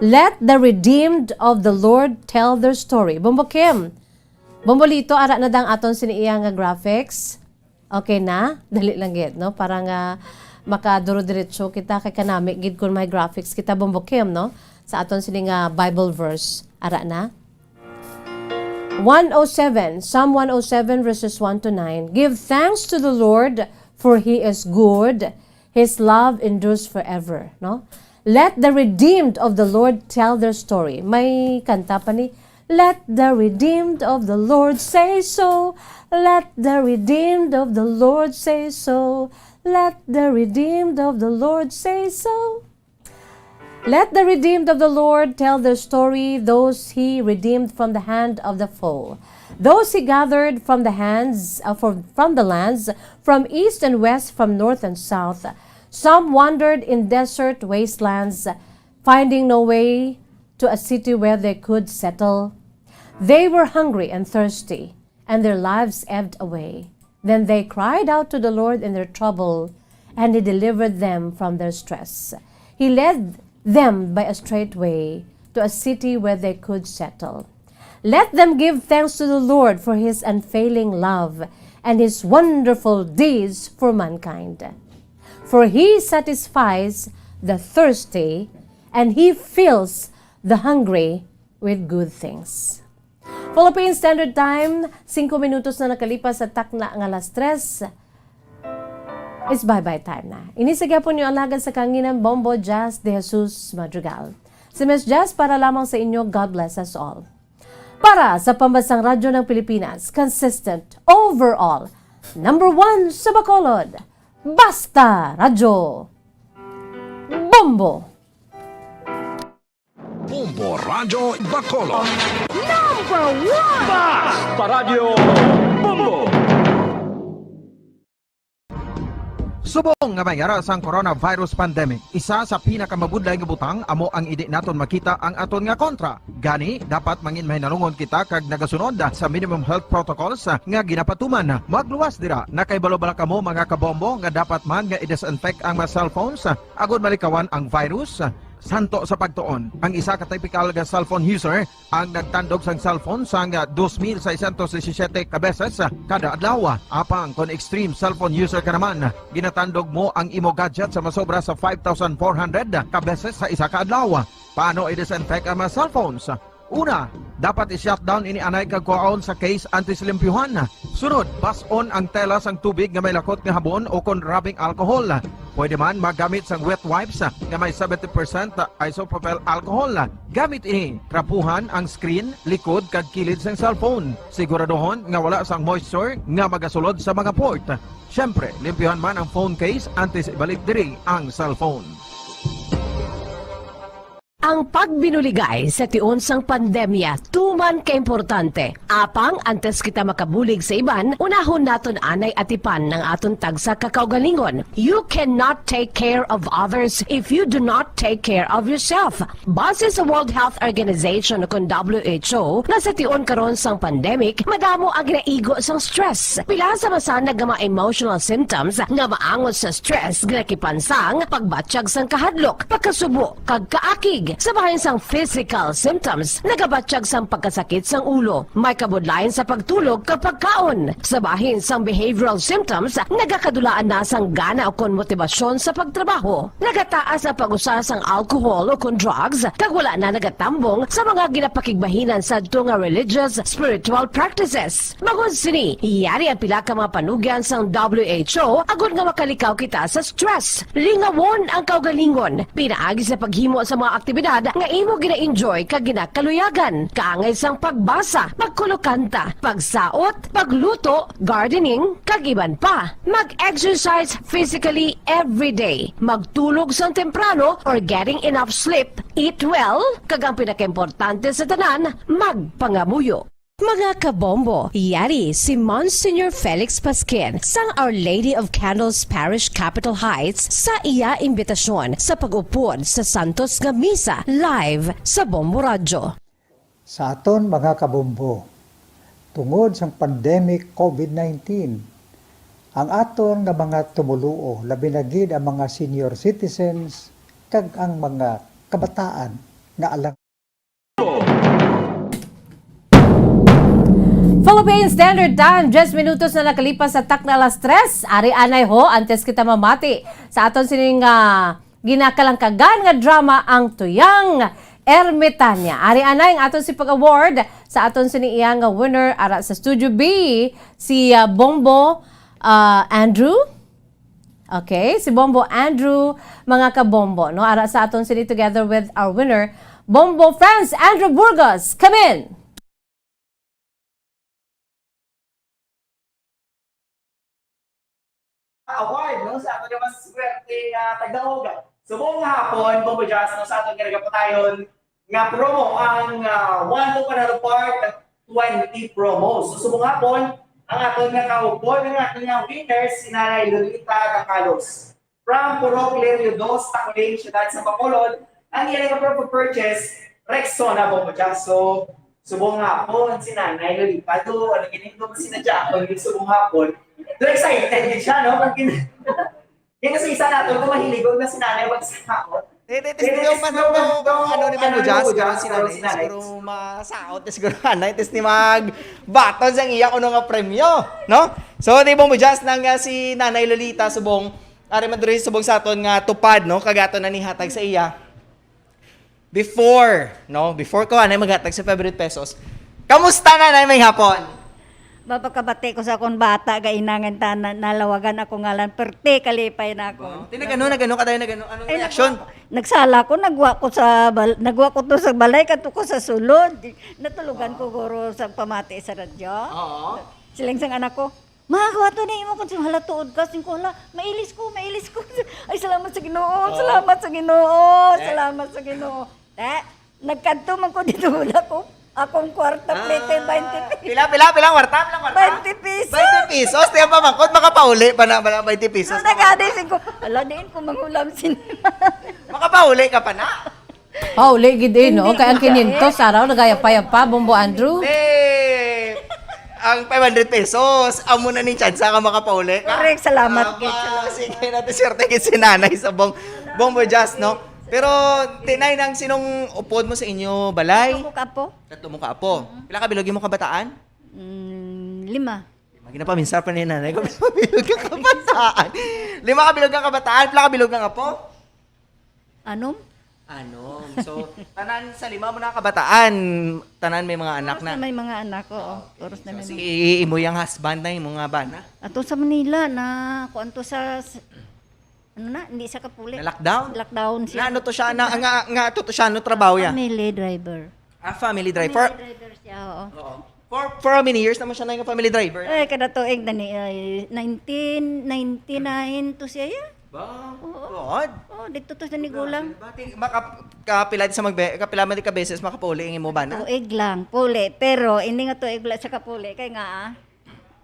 Let the redeemed of the Lord tell their story." Bombo Kim, Bombo Lito, ara na dang aton sini iya nga graphics. Okay na? Dali lang gid, no? Para nga makaduro-diretso kita, kay kanami gid kung may graphics kita, Bombo Kim, no? Sa aton sini nga Bible verse. Ara na. One oh seven, Psalm one oh seven, verses one to nine. "Give thanks to the Lord, for He is good. His love endures forever," no? "Let the redeemed of the Lord tell their story." May kanta pa ni, "Let the redeemed of the Lord say so. Let the redeemed of the Lord say so. Let the redeemed of the Lord say so." "Let the redeemed of the Lord tell their story, those He redeemed from the hand of the foe, those He gathered from the hands, uh, from, from the lands, from east and west, from north and south. Some wandered in desert wastelands, finding no way to a city where they could settle. They were hungry and thirsty, and their lives ebbed away. Then they cried out to the Lord in their trouble, and He delivered them from their stress. He led them by a straight way to a city where they could settle. Let them give thanks to the Lord for His unfailing love and His wonderful deeds for mankind. For He satisfies the thirsty, and He fills the hungry with good things." Philippine Standard Time, singko minutos na nakalipas sa takna nga alas tres. It's bye-bye time na. Ini sa gihapon niyo alagad sa kanginan, Bombo Jazz de Jesus Madrigal. Si Miss Jazz para lamang sa inyo. God bless us all. Para sa Pambansang Radyo ng Pilipinas, consistent, overall, number one sa Bacolod, Basta Radyo. Bombo! Bombo Radyo Bacolod. Number one! Basta Radyo Bombo! Subong nga may ara sang coronavirus pandemic, isa sa pinakamabudlay nga butang amo ang indi naton makita ang aton nga kontra. Gani, dapat mangin mahinalungon kita kag nagasunod sa minimum health protocols nga ginapatuman. Magluwas dira, nakahibalo bala kamo, mga kabombo, nga dapat man nga i-disinfect ang mga cellphones agod malikawan ang virus? Santo sa pagtuon, ang isa ka typical nga cellphone user ang nagtandog sang cellphone sang dos mil seiscientos disisiete ka beses kada adlaw. Apang kon extreme cellphone user ka naman, ginatandog mo ang imo gadget sa masobra sa five thousand four hundred ka beses sa isa ka adlaw. Paano i-disinfect ang mga cellphones? Una, dapat i-shutdown ini anay kag kuhaon sa case antes limpyuhan. Sunod, bas-on ang tela sang tubig nga may lakot nga habon o kon rubbing alcohol. Pwede man magamit sang wet wipes nga may seventy percent isopropyl alcohol. Gamit ini, trapuhan ang screen, likod, kag kilid sang cellphone. Siguraduhon nga wala sang moisture nga magasulod sa mga port. Siyempre, limpyuhan man ang phone case antes ibalik diri ang cellphone. Ang pagbinuligay sa tion sang pandemya tuman ka importante. Apang antes kita makabulig sa iban, unahon naton anay atipan ang aton tagsa ka kaugalingon. You cannot take care of others if you do not take care of yourself. Base sa World Health Organization o kon W H O, nga sa tion karon sang pandemic, madamo ang ginaigo sang stress. Pila sa masanag nga mga emotional symptoms nga maangot sa stress, ginakipan sang pagbatyag sang kahadlok, pagkasubo, kag kaakig. Sa bahin sang physical symptoms, nagabatyag sang pagkasakit sang ulo, may kabudlayan sa pagtulog kag pagkaon. Sa bahin sang behavioral symptoms, nagakadulaan na sang gana ukon motibasyon sa pagtrabaho. Nagataas ang pag-usa sang alcohol ukon drugs, kag wala na nagatambong sa mga ginapakigbahinan sadto nga religious, spiritual practices. Bangod sini, yari ang pila ka mga panugyan sang W H O agod nga makalikaw kita sa stress. Lingawon ang kaugalingon pinaagi sa paghimo sa mga aktibidad aktibidad nga imo gina-enjoy kag ginakaluyagan, kaangay sang pagbasa, pagkulokanta, pagsaot, pagluto, gardening, kag iban pa. Mag-exercise physically every day. Magtulog sang temprano or getting enough sleep. Eat well, kag ang pinakaimportante sa tanan, magpangamuyo. Mga kabombo, yari si Monsignor Felix Pasquin sang Our Lady of Candles Parish, Capitol Heights, sa iya imbitasyon sa pag-upod sa santos nga misa live sa Bombo Radyo. Sa aton mga kabombo, tungod sang pandemic covid nineteen, ang aton nga mga tumoluo, labi na gid ang mga senior citizens kag ang mga kabataan nga alang Philippine Standard Time, diyes minutos na nakalipas sa takna alas tres. Ari anay ho, antes kita mamati sa aton sining, ah, ginakalangkagan nga drama, Ang Tuyang Ermitanya. Ari anay ang aton si pag-award sa aton sini iya nga winner ara sa Studio B, si, ah, Bombo, ah, Andrew. Okay, si Bombo Andrew, mga kabombo, no? Ara sa aton sini together with our winner, Bombo Franz Andrew Burgos. Come in! Award, no, sa aton nga maswerte nga tagdaog. Subong nga hapon, Bombo Jazz, no, sa aton nga nagapatayon nga promo, ang, ah, One to Panalo Part twenty promo. So, subong hapon, ang aton nga kaupod, ang aton nga winner, si Nanay Lolita Dacalos. From Purok Lerio dos, Taculing, Siyudad sa Bacolod, ang iya nga proof of purchase, Rexona Bombo Jazz. So, subong nga hapon, si Nanay Lolita, do, ano, ginindo mo si Nadya, ako, yung subong hapon. Do, excited din siya, no? Pag gin-, Kaya sa isa nato, kung mahiligon na si nanay, wag sa tao. Eh, eh, tis-, Kaya yung tis-, ano, yung, yung, yung, ano ni Bamboo ano Jazz, ni Bamboo siguro Jazz, si siguro nanay, si nanay. Siguro masaot, eh, siguro nanay, tis ni magbaton sang iya kuno nga premyo, no? So, di Bamboo Jazz nang, ah, si Nanay Lolita subong, ari man diri subong sa aton nga tupad, no? Kag aton na nihatag sa iya. Before, no? Before ko anay maghatag sa five hundred pesos. Kamusta, Nanay, may hapon? Mapakabati ko sa akong bata, gainangan ta na, nalawagan ako ngalan, perte kalipay na ako. Ba? Ti, nagano, nagano ka tayo, nagano? Anong Ay, reaction? Nagwa-, nagsala ko, nagwa ko sa bal-, nagwa ko to sa balay, kadto ko sa sulod. Natulugan ko, Ba? Guro, sa pamati sa radyo. Oo. Siling sang anak ko, "Ma, kuha to ni imo kung sing hala tuod ka." Sing ko, "Hala, mailis ko, mailis ko." Ay, salamat sa Ginoo, Oh. salamat sa Ginoo, Eh? salamat sa Ginoo. Eh, nagkadto man ko dito, wala ko. Akong kwarta, plete, Ah, twenty pesos. Pila, pila, pila ang kwarta? Pila ang kwarta? Twenty pesos. Twenty pesos? Tiyan pa, mangkot, makapauli pa na, pala twenty pesos. Nung nagadi, sing ko, "Hala, diin ko mangulam sini." Makapauli ka pa na? Pauli gid, eh, no? Hindi Kay ang ko siya, kinyentos, eh. Araw, nagayapa-yapa, Bombo Andrew. Eh, ang five hundred pesos, amo na ning tsansa ka makapauli ka. Correct, salamat, Aba, gid, salamat. Sige, natin swerte gid si Nanay sa Bong-, Bombo Jazz, no? Pero, Tinay, nang sinong upod mo sa inyo balay? Tatlo ko ka apo. Tatlo mo ka apo. Mm-hmm. Pila ka bilog mo kabataan? Mm, lima. Lima, ginapaminsar pa ni Nanay ko, bilog ka kabataan. Lima ka bilog ka kabataan, pila ka bilog ang apo? Anom? Anom. So, tanan sa lima mo na kabataan, tanan may mga anak Puros na. na may mga anak, oo. Ah, okay. Puros na So, may si mga imo yang husband na, imo nga bana? Ato sa Manila na, kuan to sa, s-, ano na, hindi siya kapuli. Na lockdown? Lockdown siya. Na ano to siya? Na, nga, nga to, to siya, ano trabaho yan? Family driver. Ah, family driver. Family driver siya, oo. Oo. For, for how many years naman siya na yung family driver? Eh, kada tuig na ni, ay, nineteen ninety-nine to siya, yeah. Ba? Oo. God? Oh, dito to sa Nigulang. Grabe. Bati, maka-, kapila di sa magbe-, kapila man di ka beses makapauli ang imo bana? Tuig lang, puli. Pero, hindi nga tuig lang sa kapuli. Kaya nga, ah,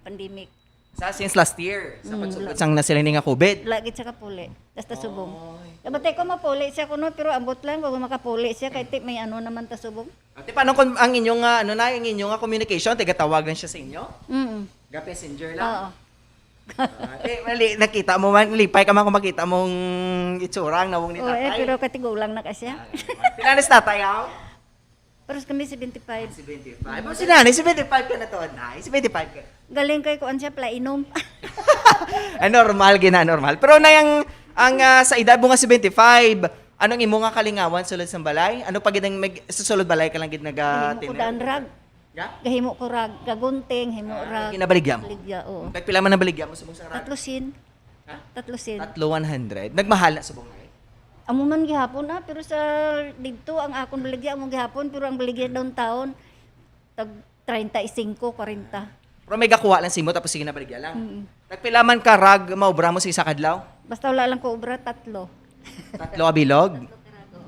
pandemic. Sa since last year, sa Mm, pagsugod la- sang nasiling nga covid. Lagi sa kapuli. Basta subong. Oy. Nabatay ko mapuli siya kuno, pero ambot lang kung makapuli siya, kay ti may ano naman ta subong. Ate, paano kung ang inyong, ah, ano na, ang inyong, ah, communication, tigatawag lang siya sa inyo? Mm. Ga-messenger lang? Oo. Ah, eh, mali, nakita mo man, lipay ka man kung makita mong itsura ang nawong ni Oo, eh, tatay. Pero katigulang na ka siya. Ah, pila na si tatay, aw? Pares kami seventy-five. Ah, seventy-five. Oh, si nanay, seventy-five ka na to, nay. Seventy-five ka. Galing kay kuan siya, plainom. Ah, normal, gina, normal. Pero na yung, ang, ah, sa edad mo nga seventy-five, anong imo nga kalingawan sulod sa balay? Ano pa gid ang mag-, sa sulod balay ka lang gid naga-, Hindi mo ko tinir-, danrag. Ga? Gahimo ko rag, gagunting, himo Ah, rag. Ginabaligya mo? Baligya, oo. Tagpila man ang baligya mo sa mong sarag? Tatlo sin. Ha? Tatlo sin. Tatlo one hundred. Nagmahal na subong, eh? Amo man gihapon, ah, pero sa didto, ang akon baligya, amo gihapon, pero ang baligya downtown, tag treinta y cinco, kwarenta. Pero may gakuha lang sa imo, tapos sige na baligya lang. Mm. Nagpila man ka rag maobra mo sa isa ka adlaw? Basta wala lang ko obra, tatlo. Tatlo ka bilog?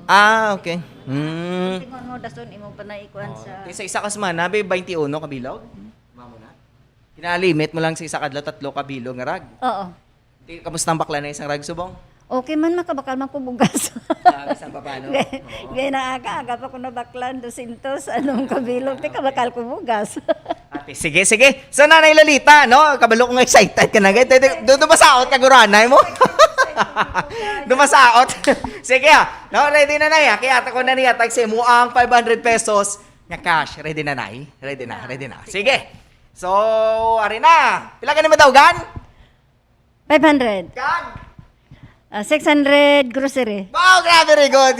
Ah, okay. Hmm. Tingnan mo, dason imo pa na ikuan. Oh, sa okay, sa isa ka semana, may twenty-uno ka bilog? Mamo na. Ginalimit mo lang sa isa ka adlaw, tatlo ka bilog nga rag? Oo. Di, kamusta ang bakla na isang rag subong? Okay man, makabakal man ko bugas. Ah, bisan pa paano? Gay-, Oo. gay na aga, aga pa ko nabaklan, dosyentos, anong kabilog, di, kabakal ko bugas. Ate, sige, sige. So, Nanay Lolita, no? Kabalo ko nga excited ka na. Gay, di, di, do, dumasaot ka, guranay mo? Dumasaot. Sige, ah. No, ready na na, ya. Kaya ako na niya, tag sa imo ang five hundred pesos nga cash. Ready na, Nay? Ready na, ready na. Sige. So, ari na. Pila ka ni madawgan? Five hundred. Kag? Ah, six hundred grocery. Wow, grabe, very good.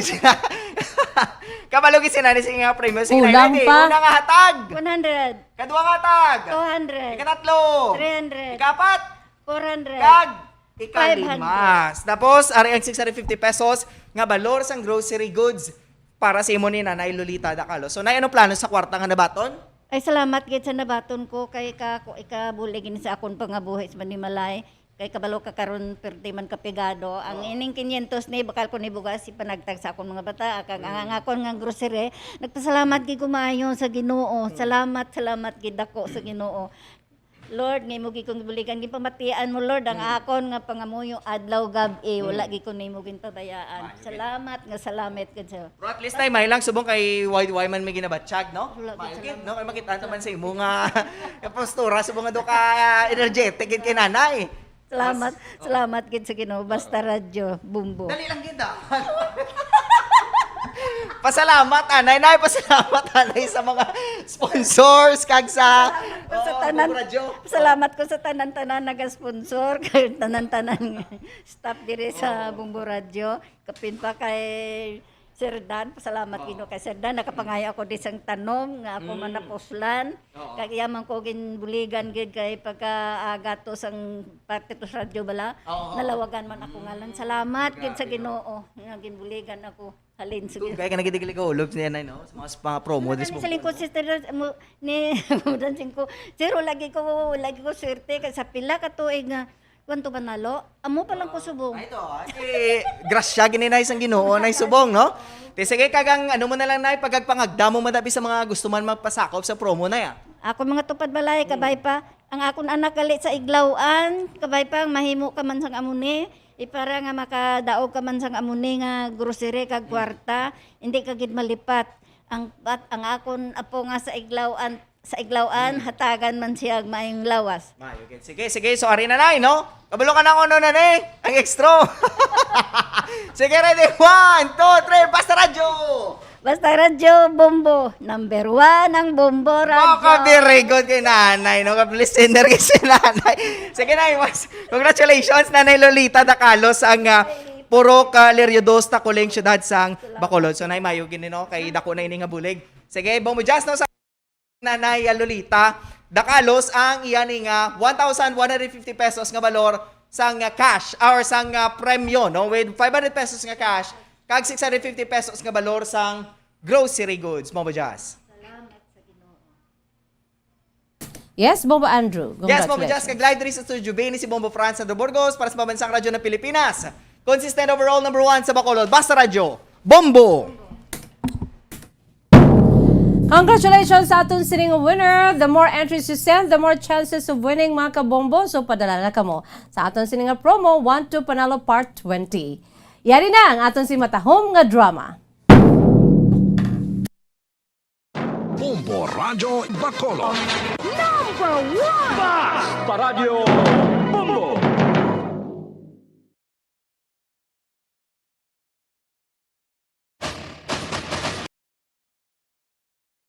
Kabalo gid si Nanay sa nga premyo. Sige, Kulang Nanay, pa. Una nga hatag. One hundred. Kadua nga hatag. Two hundred. Ikatatlo. Three hundred. Ikapat. Four hundred. Kag? Ikalima. Five hundred. Tapos, ari ang six hundred fifty pesos nga balor sang grocery goods para sa imo ni Nanay Lolita Dacalo. So, Nay, ano plano sa kwarta nga nabaton? Ay, salamat gid sa nabaton ko kay ka, ikabulig ini sa akon pangabuhi sa Manimalay. Kay kabalo ka karon, perti man kapigado. Ang Oo. ining quinientos ni, bakal ko ni bugas ipanagtag sa akon mga bata. Kag ang, ang Mm. akon nga grocery, nagpasalamat gid ko maayo sa Ginoo. Mm. Salamat, salamat gid ako sa Ginoo. Lord, nga imo gid kong gibuligan, ginpamatian mo, Lord, ang Mm. akon nga pangamuyo adlaw gab-i, wala Mm. gid ko nimo ginpabayaan. Maayo gid. Salamat nga salamat gid sa Pero at least, Nay, may lang subong kay why, why man may ginabatyag, no? Wala gid, Maayo gid, salamat. no? Kay makita naman sa imo nga postura, subong nga do ka, ah, energetic gid kay Nanay. Salamat, Mas, oh. salamat gid sa Ginoo. Basta Oo. Radyo, Bumbo. Dali lang gid, ah. Pasalamat, anay, nay, pasalamat, anay, sa mga sponsors, kag sa, Pasalamat ko sa oo, tanan, Bumbo Radyo. Pasalamat ko sa tanan-tanan naga-sponsor, kag tanan-tanan staff diri sa Oo. Bumbo Radyo. Kapin pa kay Sir Dan, pasalamat Oo. Ginoo kay Sir Dan. Nakapangayo ako di sang tanom nga ako man Mm. napuslan. Oo. Kag iya man ko ginbuligan gid kay pagkaaga to sang parte to sa radyo bala. Oo. Nalawagan man ako Mm. ngalan. Salamat gid sa Grabe, no? Ginoo nga ginbuligan ako. Halin, sige. Doon kaya ka nagdidilig-ulog niya, Nay, no? Sa mga, sa mga promo, Ano this kani sa lingkod, sister, mo, ni, mo dancing ko. Zero lagi ko, lagi ko swerte kay sa pila ka tuig nga Kwanto panalo? Amo pa lang ko subong. Ay, ito, ah. Eh, grasya gid ni, Nay, sang Ginoo, Nay, subong, no? Te, sige, kag ang ano mo na lang, Nay, pagagpangagda mo madabi sa mga gusto man magpasakop sa promo, Nay, ah. Ako mga tupad balay, kabay pa. Ang akon anak gali sa Iglawan, kabay pa, mahimo ka man sang amo ni. Ipara nga makadaog ka man sang amo ni nga grocery kag kwarta, hindi ka gid malipat. Ang, at ang akon apo nga sa Iglawan, sa Iglawan, Mm. hatagan man siya og maayong lawas. Maayo gid. Sige, sige. So, ari na, Nay, no? Kabalo ka na kung ano na, Nay? Ang extra. Sige, ready? One, two, three. Basta Radyo! Basta Radyo, Bombo. Number one ang Bombo Radyo. Oh, ka very good kay Nanay, no? Ka listener kay si Nanay. Sige, Nay, mas, congratulations, Nanay Lolita Dacalos, ang, ah, Purok, ah, Lirio Dos, Taculing, Siyudad sang Bacolod. So, Nay, maayo gid ni, no? Kay dako na ini nga bulig. Sige, Bombo Jazz, no? Sa Nanay Lolita Dacalos ang iya ni nga one thousand one hundred fifty pesos nga balor sang, ah, cash or sang, ah, premyo, no? With five hundred pesos nga cash kag six hundred fifty pesos nga balor sang grocery goods, Bombo Jazz. Salamat sa Ginoo. Yes, Bombo Andrew. Yes, Bombo Jazz, congratulations. Kag live diri sa Studio B ni si Bombo Franz Sandro Burgos para sa Pambansang Radyo ng Pilipinas. Consistent overall number one sa Bacolod. Basta Radyo, Bombo! Congratulations sa aton sining winner. The more entries you send, the more chances of winning, mga kabombo. So, padala na kamo sa aton sining nga promo, One to Panalo Part twenty. Yari na ang aton si matahom nga drama. Bombo Radyo Bacolod. Number one! Basta Radyo!